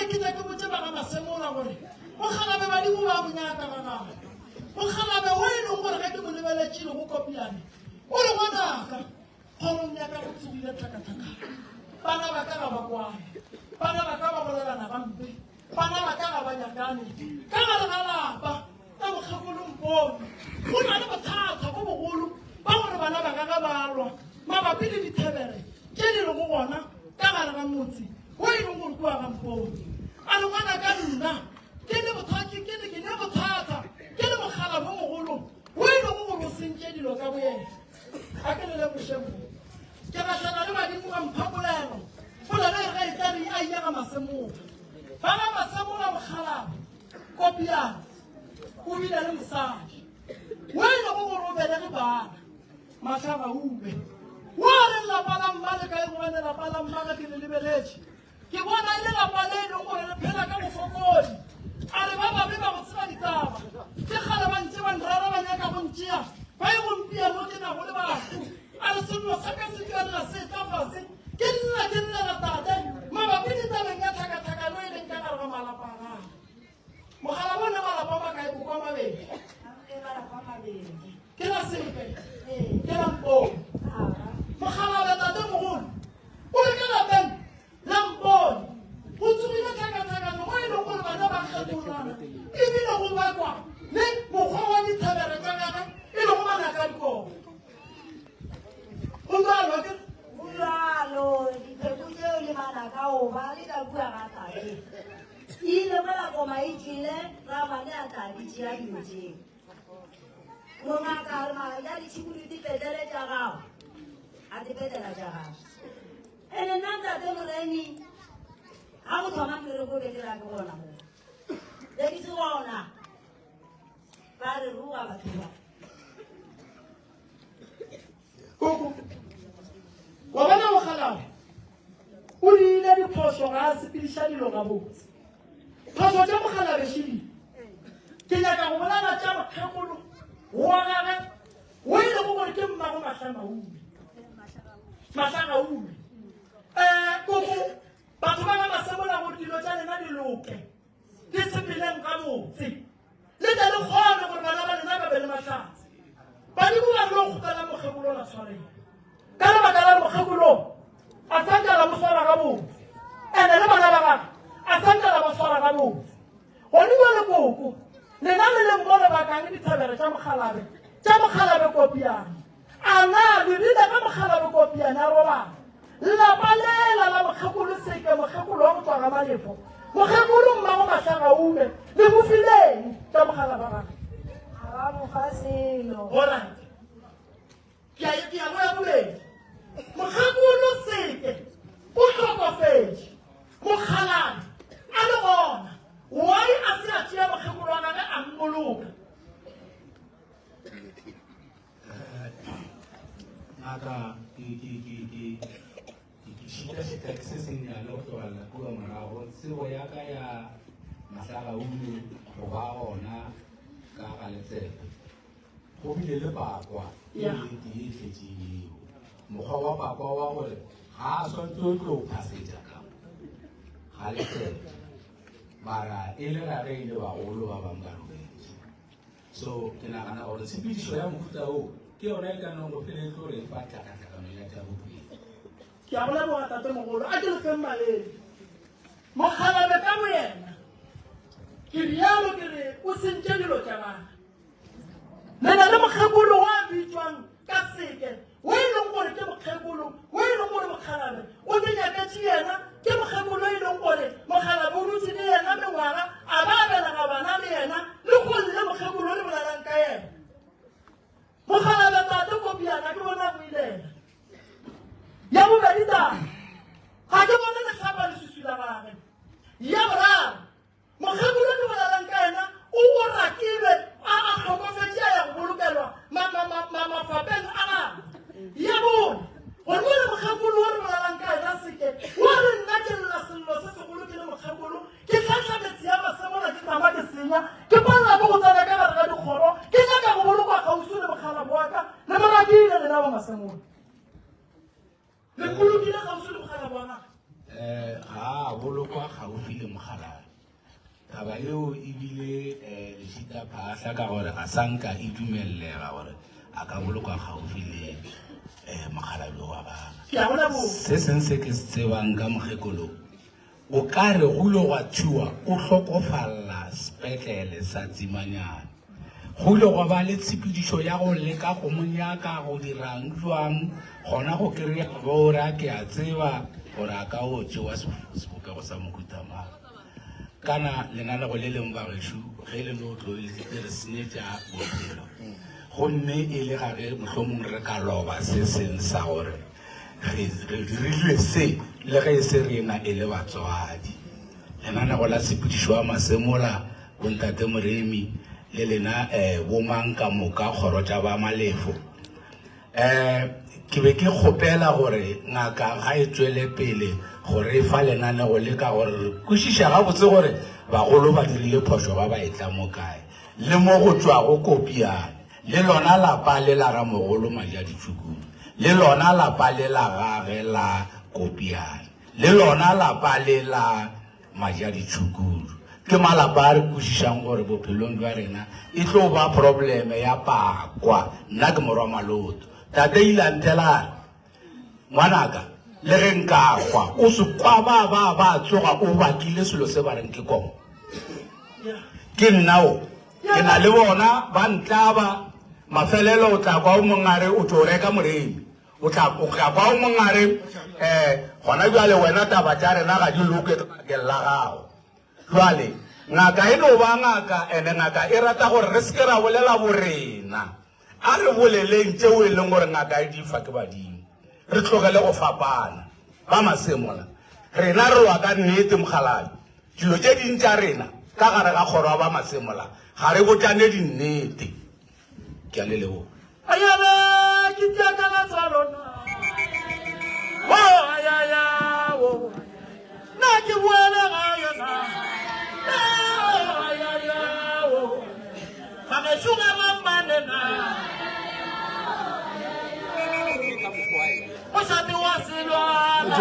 ke tle ke botše ba ga Masemola gore mokgalabe badimo ba mo nyaka ga gagwe. Mokgalabe wo e leng gore ge ke mo lebeletše le go kopiane, o re ngwanaka, kgorong ya ka go tsogile tlhakatlhakano. Bana ba ka ga ba kwane, bana ba ka ba bolelana gampe, bana ba ka ga ba nyakane. Ka gare ga lapa ka mokgekolo Mpone go na le bothata bo bogolo ba gore bana ba ka ga ba lwa mabapi le dithebere tše di lego gona ka gare ga motse wo e leng gore kua ga Mpone. A re ngwana ka nna ke le bothata ke le ke ne bothata ke le mogala bo mogolo wo e lego gore o sentše dilo ka boyena. A ke le lemoše mo ke gahlana le badimo ba mpha polelo polelo e ge e tla re a ile ga Masemola ba ga Masemola mokgalabo Kopiane o bile le mosadi wo e lego gore o belege bana Mahlagaube. Wo a re lapa la mma le kae gobane lapa la mma ge ke le lebeletše ke bona e le lapa le e leng gore le phela ka bofokodi. A re ba babe ba go tseba ditaba ke kgale ba ntše ba nrara ba nyaka go ntšea ba e gompieno ke nago le bahu. A re sello sa ka se tšwelela se etla fase ke lla ke llela tate mabapi le tabeng ya tlhakatlhakano e leng ka gare ga malapa a gagwe. Mogala bone malapa a makae bokwa mabedi? Ke la Sepe, ke la Mpone. Mogalabe tatemogolo o re ke lapeng la Mpone go tsogile tlhakatlhakano mo e leng gore bana ba kgetholana ebile go bakwa le mokgwa wa dithebere tša gagwe e lego manaka a dikobo. Go bjalo ke? Go bjalo, dipheko tšeo le manaka o ba le ka kua ga tate. Ile mola koma e tšwele, ramane a tla di tšea dilo tšeo. Mongaka a re mara ya ditšhikudu di petlele tša gago, a di petlela tša gago. Ene nna ntate Moremi, ga go thoma mmereko be ke ra ke gona mo. Be ke se gona, ba re roga batho ba. Koko, wa bona mokgalabje o diile diphošo ga a sepediša dilo gabotse. Phošo tša mokgalabje šedile. Ke nyaka go bolela tša mokgekolo wa gagwe wo e lego gore ke mmago Mahlamaube. Mahlagaume. Um koko, batho ba ga Masemola gore dilo tša lena di loke, di sepeleng gabotse. Le tle le kgone gore bana ba lena ba be le mahlatse. Badimo ba re lo kgopela mokgekolo la tshwarelo. Ka lebaka la gore mokgekolo a sa nka la mo swara gabotse, ene le bana ba gagwe a sa nka la ba swara gabotse. Gone jwale koko, lena le leng mo le bakang dithabere tša mokgalabe, tša mokgalabe Kopiane. A na le rile ge mokgalabe Kopiane a robala, lapa lela la mokgekolo Seke, mokgekolo wa go tšwa ga Malefo, mokgekolo mmago Mahlagaube, le mo fileng tša mogala ba gagwe? Ga ba mo fa selo. Alright. Ke a ke a boya bobedi. Mokgekolo Seke o hlokofetše, mokgalabje a le gona. Why a se a tšea mokgekolo wa gagwe a mmoloka? Ngaka, ke ke ke ke ke ke šitašita ke se sennyane go tlogelela kua morago. Tsebo ya ka ya mahlagaune go ba gona ka ga letsebe. Go bile le pakwa e Yeah. le tee e tletšeng eo. Mokgwa wa pakwa wa gore ga a swantse o tlo phasetša ka ga letsebe. Mara e le ga ge e le bagolo ba bangwe ba robetše. So ke nagana gore tshepedišo ya mohuta wo ke yona e ka nong go phela e tlo re fa tlhakatlhakano ya tša bophelo. Ke a go leboga tatemogolo. A ke le feng maleme. Mokgalabje ka boyena, ke rialo ke re o sentše dilo tša gagwe. Le na le mokgekolo wa bitšwang ka Seke, wo e leng gore ke mokgekolo, wo e leng gore mokgalabje o ke nyaketše yena, ke mokgekolo e leng gore mokgalabje o dutše le yena mengwaga, a ba a belega bana le yena, le golle mokgekolo le bolelang ka yena. Mokgalabje tate Kopiana ke bona a boilela. Ya bobedi taba, ga ke bone lehlapa leswiswi la gagwe. Ya boraro, Mokgekolo ke bolelang ka yena o o rakilwe a a hlokofetše a ya go bolokelwa ma, ma, ma, ma, mafapeng a gagwe. Ya bone, gore mo le mokgekolo wo re bolelang ka yena seke wa re nna ke lla sello se segolo ke le mokgekolo ke hlahla metse ya Masemola ke tšama ke senya ke palela ke go tsena ka gare ga dikgoro ke nyaka go bolokwa kgauswi le mokgalabo wa ka le mo rakile lena ba Masemola. Le bolokile kgauswi le mokgalabo wa gagwe. Eh, ga a bolokwa gaufi le mogala. Taba yeo e bile lešita phahla ka gore ga sa nka e dumellega gore a ka bolokwa kgaufi le mokgalabje wa gagwe. Se seng se ke se tsebang ka mokgekolo, o ka re go ile gwa thiwa o hlokofalla sepetlele sa Tsimanyana. Go ile gwa ba le tshepedišo ya go leka go mo nyaka go dirang bjang gona go kry-a bora ke a tseba gore a ka o tšewa sebopego sa mohuta mang. Kana lenanego le lengwe bagešo ge le no tlo le re senyetša bophelo gomme e le ga ge mohlomong re ka loba se seng sa gore re re dirile se le ge e se rena e le batswadi. Lenanego la tshepedišo ya Masemola, bontate Moremi le lena um bomang ka moka kgoro tša ba Malefo. Um ke be ke kgopela gore ngaka ga e tšwele pele go re fa lenanego le ka gore re kwešiša gabotse gore bagolo ba dirile phošo ba ba etla mo kae le mo go tšwago kopiane le lona lapa le la ramogolo Majaditšhukudu le lona lapa le la gage la kopiane le lona lapa le la Majaditšhukudu. Ke malapa a re kwešišang gore bophelong bja rena e tlo ba probleme ya pakwa. Nna ke morwa Maloto. Tate ile a nthela a re, Ngwanaka, le ge nka hwa, o se kwa ba ba ba tsoga o bakile selo se ba reng ke koma. Ke nna o. Ke na le bona ba ntlaba. Mafelelo o tla kwa o mongare o tšo reka moremi. O tla, o tla kwa o mongare, um gona bjale wena taba tša rena ga di loke ka bakeng la gago. Jwale, ngaka e no ba ngaka, ene ngaka e rata gore re se ke ra bolela borena. A re boleleng tšeo e leng gore ngaka e di fa ke badimo. Re tlogele go fapana. Ba Masemola, rena re lwa ka nnete, mokgalabje. Dilo tše ding tša rena ka gare ga kgoro ya ba Masemola, ga re botšane dinnete. Ke a le leboga. Ayala ke tša ka la tswalo na. Oh ayaya oh. Na ke boele gae na. Oh ayaya oh. Bagešo ga ba mmane na. Mošate wa selwana.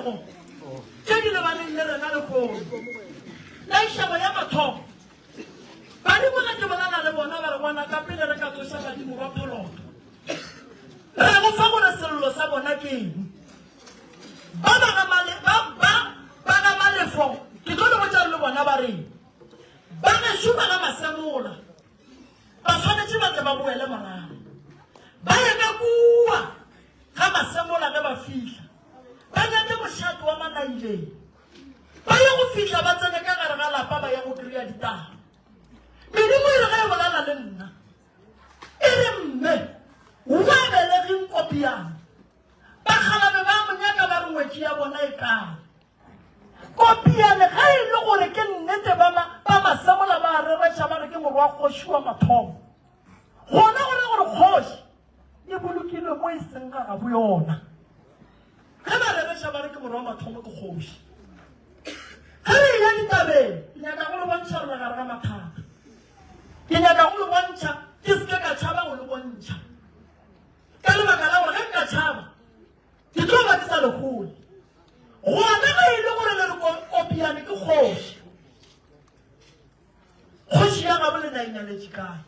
Ditlaišego tše di lebaneng le rena lehono. Tlaišego ya mathomo, Badimo ge ke bolela le bona ba re ngwana ka pele re ka tsoša badimo ba pholoto. Re go fa gore sello sa bona ke eng. Ba ba ga male ba ba ba ga malefo ke tlo le botša le bona ba reng. Ba gešo ba ga masemola ba swanetše ba tle ba boele morago. Ba ye ka kua ga masemola ge ba fihla ba nyake mošate wa Manaileng. Ba ye go fihla ba tsene ka gare ga lapa ba ya go kry-a ditaba. Medimo e re ge e bolela le nna e re mme wa belegeng Kopiane. Bakgalabe ba mo nyaka ba re ngwetši ya bona e kae. Kopiane ge e le gore ke nnete ba ba Masemola ba a rereša ba re ke morwa kgoši wa mathomo. Gona go ra gore kgoši e bolokilwe mo e seng ga gabo yona. Ge ba rereša ba re ke morwa wa mathomo ke kgoši. Ge re eya ditabeng, ke nyaka go le bontšha gore re gare ga mathata. Ke nyaka go le bontšha, ke se ke ka tšhaba go le bontšha. Ka lebaka la gore ge nka tšhaba, ke tlo ba ke sa le hole. Gona ge e le gore le re Kopiane ke kgoši, kgoši ya gabo lena e nyaletše kae?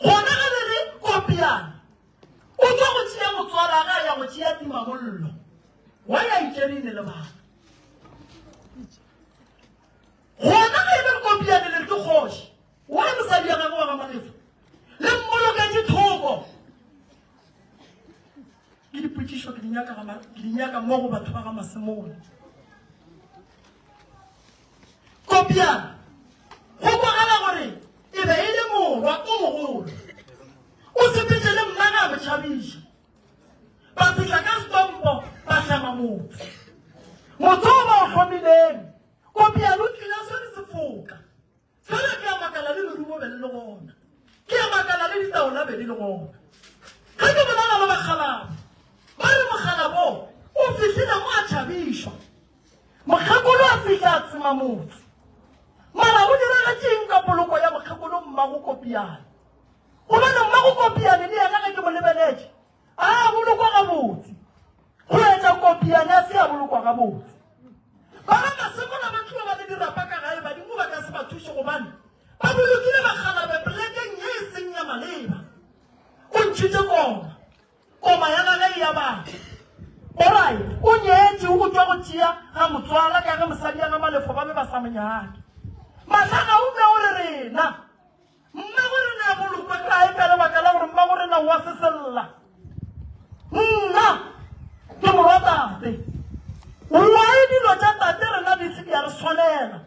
Gona ge le re Kopiane o tšwa go tšea motswala ga ya go tšea timamollo, wa ya itšerine le bana. Gona ge e le re Kopiane le re ke kgoši, wa mosadi ya gagwe wa ga Malefo le mmoloketše thoko. Ke dipotšišo ke di nyaka ke di nyaka mo go batho ba ga Masemola. Kopiane go kwagala gore e be e le morwa o mogolo. O sepetše le mma ga mo tšhabiša. Ba fihla ka setompo ba hlama motse. Motse o ba o hlomileng, Kopiane o tlile a swere sefoka. Fela ke a makala le lerumo be le le gona. Ke a makala le ditaola be di le gona. Ge ke bolela le bakgalabo, ba re mokgalabo o fihlile mo a tšhabišwa. Mokgekolo a fihla a tsema motse. Mara go diragetše eng ka poloko ya mokgekolo Mmago Kopiane? Gobane Mmago Kopiane le yena ge ke mo lebeletše, a a bolokwa gabotse. Go etša Kopiane a se a bolokwa gabotse. Ba ga Masemola ba tlo ba le dirapa ka gae, badimo ba ka se ba thuše gobane ba bolokile bakgalabe polekeng ye e seng ya maleba. O ntšhitše koma, koma ya gage e ya batho. Orai, o nyetše o tšwa go tšea ga motswala ka ge mosadi ya ga Malefo ba be ba sa mo nyake. Mahlagaume o re rena Mmago rena a bolokwe kae ka lebaka la gore mmago rena o a sesella? Nna ke morwa tate. Why dilo tša tate rena di se di a re swanela?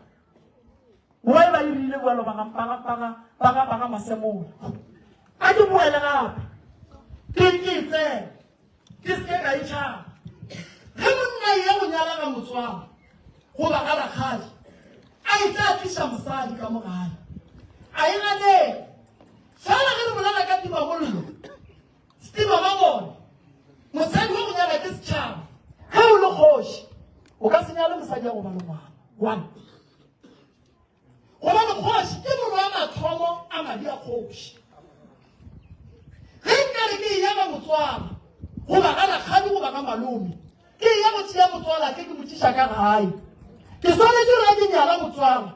Why ba irile bjalo ba ga ba ga ba ga ba ga ba ga Masemola? A ke boele gape ke ke e tsene. Ke se ke ka e tšhaba. Ge monna e ya go nyala ga motswala goba ga rakgadi, a e tla tliša mosadi ka mo gae, a e ganele. Fela ge re bolela ka timamollo, setimamabone, mosadi wa go nyala ke setšhaba. Ge o le kgoši, o ka se nyale mosadi ya go ba le ngwana. One. Gobane kgoši ke morwa wa mathomo a madi a kgoši. Ge nka re ke eya ga motswala goba ga rakgadi goba ga malome, ke eya go tšea motswala ke ke mo tšiša ka gae, ke swanetše gore ke nyala motswala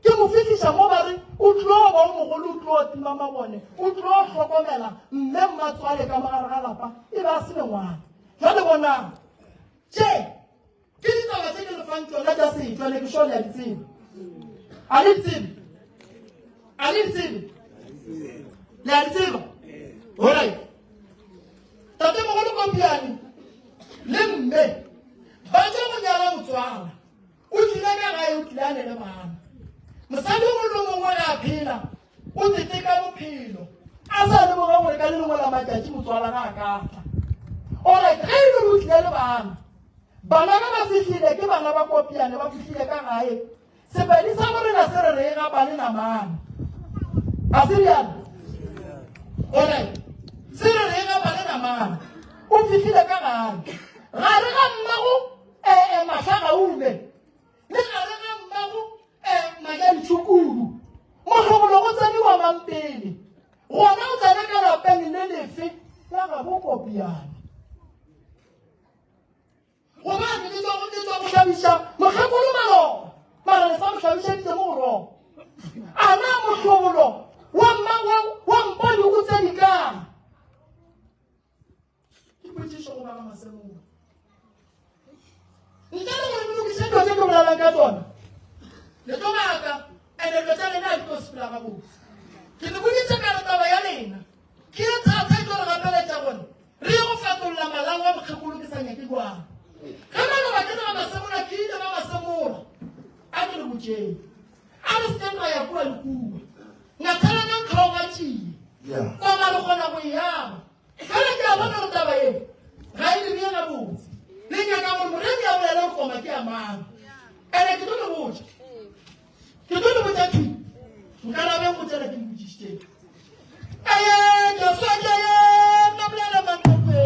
ke mo fihliša mo ba re o tlo ba o mogolo, o tlo tima mabone, o tlo hlokomela mme mmatswale ka mogare ga lapa e ba se ne ngwana. Jwale bonang tše Ke ditaba tše ke le fang tšona tša setšo, ne ke sure le a di tseba. A le di tsebe? A le di tsebe? Le a di tseba? Alright. Tatemogolo Kopiane le mme ba tšwa go nyala motswala. O tlile ka gae o tlile a ne le bana. Mosadi o mongwe le mongwe ge a phela o teteka bophelo a sa lemoga gore ka le lengwe la matšatši motswala ga a ka tla. Alright, ge e le gore o tlile le bana Bana ba ba fihlile ke bana ba Kopiane ba fihlile ka gae. Sepedi sa borena se re re ga ba le namane. A se rialo? Alright. Se re re ga ba le namane. O fihlile ka gae. Gare ga mmago eh, eh, Mahlagaume le gare ga mmago eh, Majantšhukulu. Mohlobolo go tsene wa mang pele? Gona o tsena ka lapeng le lefe la gabo Kopiane? Gobane ke tšwa ke tšwa go hlabiša mokgekolo maloba, mara le sa mo hlabišeditše mo boroko. A na mohlobolo wa mma wa wa mpone o tsene kae? Ke potšišo go ba ga Masemola. Ntle le gore le lokiše dilo tše ke bolelang ka tsona, le tlo baka ene dilo tša lena ga di tlo sepela gabotse. Ke le boditše ka re taba ya lena ke ye thata e tlo re gapeletša gore re ye go fetolla malao a mokgekolo ke sa nyake jwang. Ge maloba ke le ga Masemola ke ile ba Masemola a ke le botšeng a re sekeng ra ya kua le kua. Ngathelanang tlhogo tšie koma re kgona go e aba. Fela ke a bona gore taba ye ga e le bee gabotse. Le nyaka gore moremi a bolele gore koma ke ya mang. Ene ke tlo le botša. Ke tlo le botša thwi. Nkarabeng go tsela ke le botšišitšeng. Eye, Joshua ke ye, nna bolele mantokwe.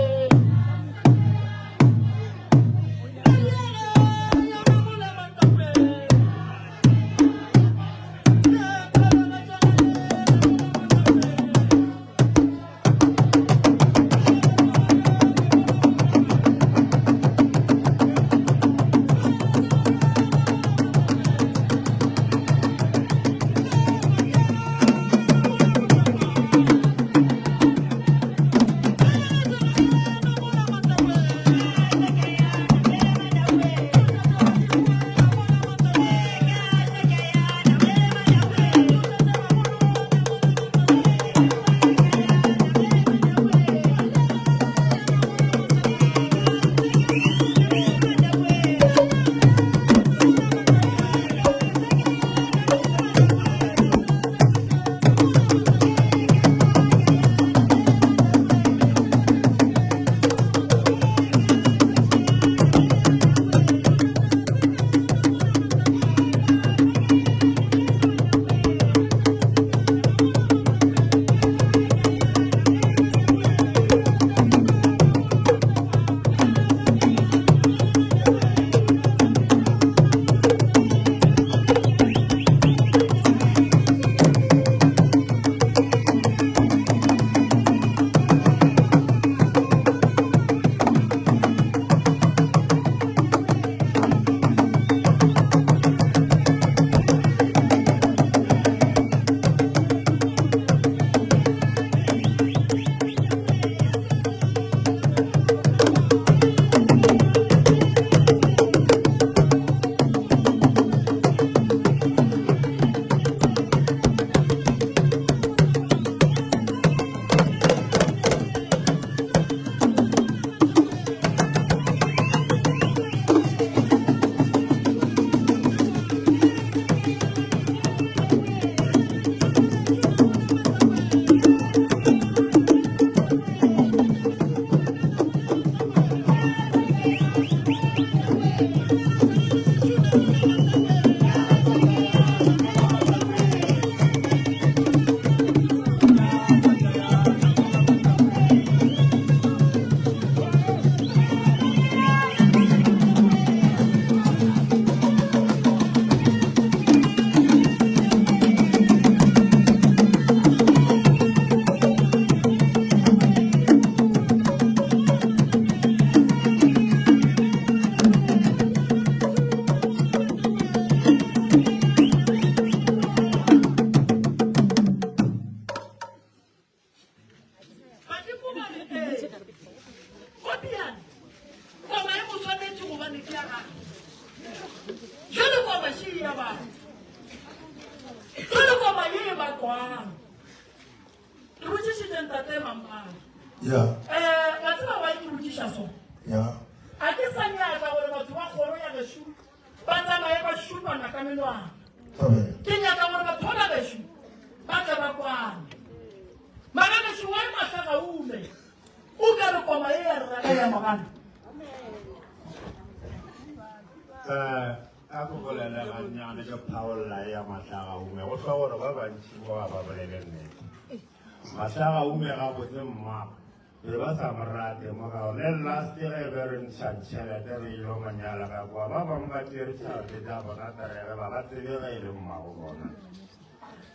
Be ba sa mo rate mo ga le last ge be re ntšha tšhelete re ilo manyala ka kwa ba bangwe ba tšere tšhelete tša bona terege ba ba tsebe ge e le mmago bona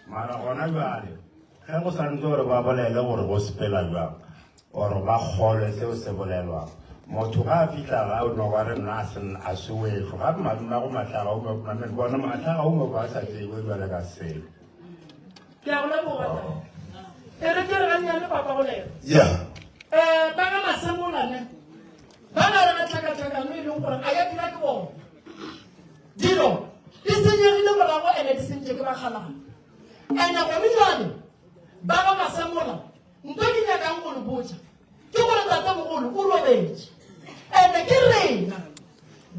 mara gona bjale ge go santse gore ba bolele gore go sepela bjang or ba kgolwe seo se bolelwang. Motho ga a fihla ga o no ba re nna a se a se wešo gape madumago mahlaga o mamele bona mahlaga o moko a sa tseiwe jwale ka selo. Ke a go leboga tate. E re ke re gannyane papa go lena. Ya. Eh ba ga Masemola ne ba gare ga tlhakatlhakano e leng gore a ya dira ke bona. Dilo di senyegile morago ene di sentše ke bakgalana. Ene gone jwale ba ga Masemola nto ke nyakang go le botša ke gore tatemogolo o robetše ene ke rena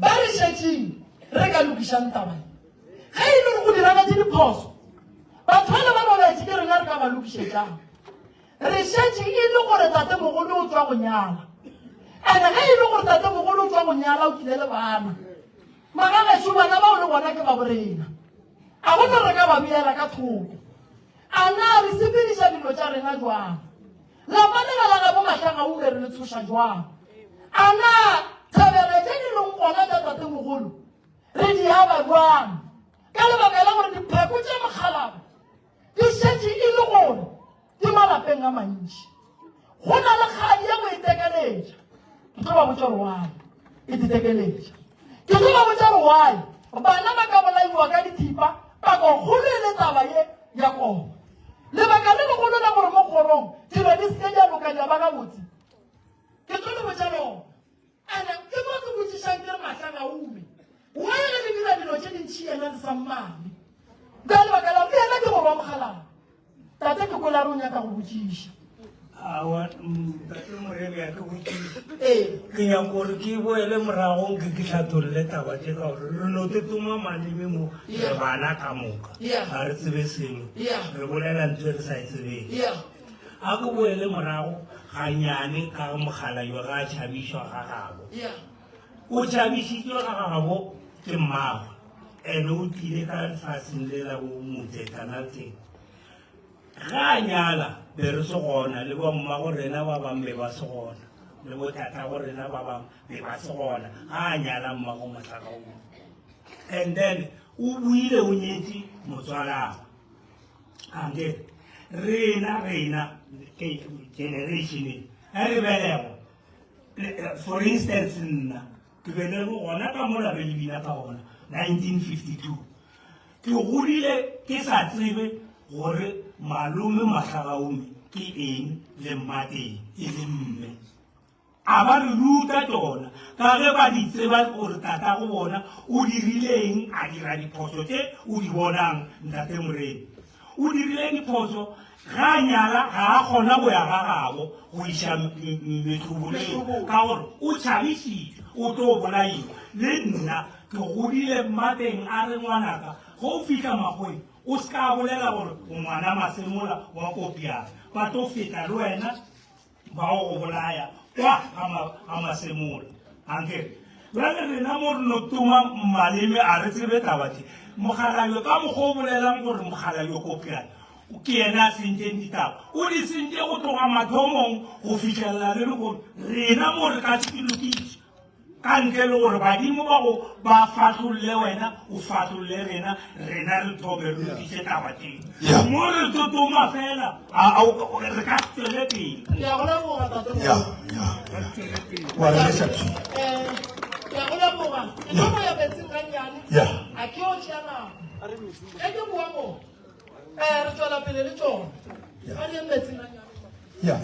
ba re šetšeng re ka lokišang taba ye. Ge e le gore go diragetše diphoso, batho bale ba robetše ke rena re ka ba lokišetšang. Re šetše e le gore tatemogolo o tšwa go nyala ene ge e le gore tatemogolo o tšwa go nyala o tlile le bana. Magagešo bana bao le bona ke ba borena. A gona re ka ba beela ka thoko. A na re sepediša dilo tša rena jwang? Lapa lela la gabo Mahlagaule re le tshoša jwang? A na thabelo tše di leng gona tša tatemogolo re di aba jwang? Ka lebaka la gore dipheko tša mokgalabo di šetše e le gore di malapeng a mantši. Go na le kgadi ya go itekeletša. Ke tlo ba botša gore why e tetekeletša. Ke tlo ba botša gore why bana ba ka bolaiwa ka dithipa pakokgolo e le taba ye ya koma. Lebaka le legolo la gore mo kgorong dilo di se ke tša loka tša ba gabotse, ke tlo le botša lona. Ene ke mo ke botšišang ke re Mahlangaume, why ge le dira dilo tše dintši yena le sa mmane? Ka lebaka la gore yena ke morwa mokgalabje. Tate ke kwele a re o nyaka go botšiša. Aowa, Ntate Moremi a ke botšiše. Ee. Ke nyaka gore ke boele morago nke ke hlatholle taba tše ka gore re no tetoma maleme mo re bana ka moka. Ga re tsebe selo. Re bolela ntho e re sa e tsebeng. A ke boele morago ganyane ka mokgalabje ga a tšhabišwa ga gabo. O tšhabišitšwe ga gabo ke mmagwe ene o tlile ka lefaseng le la bo motsetlana teng. Ge a nyala, be re se gona, le bommago rena ba bang be ba se gona, le botatago rena ba bang be ba se gona, ga a nyala mmago Mohlagauma. And then o buile o nyetše motswalagwe. Anke rena rena ke generation e re belegwa, for instance nna ke belegwe gona ka mola be le bina ka gona 1952. Ke godile ke sa tsebe gore malome Mahlagaume ke eng le Mmateng e le mme. A ba re ruta tšona ka ge ba di tseba gore tatago bona o dirile eng a dira diphošo tše o di bonang ntate Moremi. O dirile diphošo ge a nyala ga a kgona go ya ga gabo go iša metloboleng ka gore o tšhabišitšwe o tlo bolaiwa. Le nna ke godile mmateng a re ngwanaka ge o fihla makgweng o se ka bolela gore o ngwana Masemola wa Kopiana ba tlo feta le wena ba o go bolaya kwa ga Masemola. Ankere bjale rena mo re no toma maleme a re tsebe taba tše. Mokgalabje ka mokgwa o bolelang gore mokgalabje Kopiana ke yena a sentšeng ditaba, o di sentše go tloga mathomong go fihlelela le lehono. Rena mo re ka se di lokiše ka ntle le gore badimo ba go ba fahlolle wena o fahlolle rena, rena re thome re lokiše taba tše. Mo re totoma fela re ka se tšwele pele. Ke a go leboga tate. Ya, ya, ya. Wa re leša thwi. Eh, ke a go leboga. Ke tlo go ya metsing gannyane. Ya. A ke o tšea nako. Ge ke boa mo, eh, re tšwela pele le tšona. A re yeng metsing gannyane. Ya.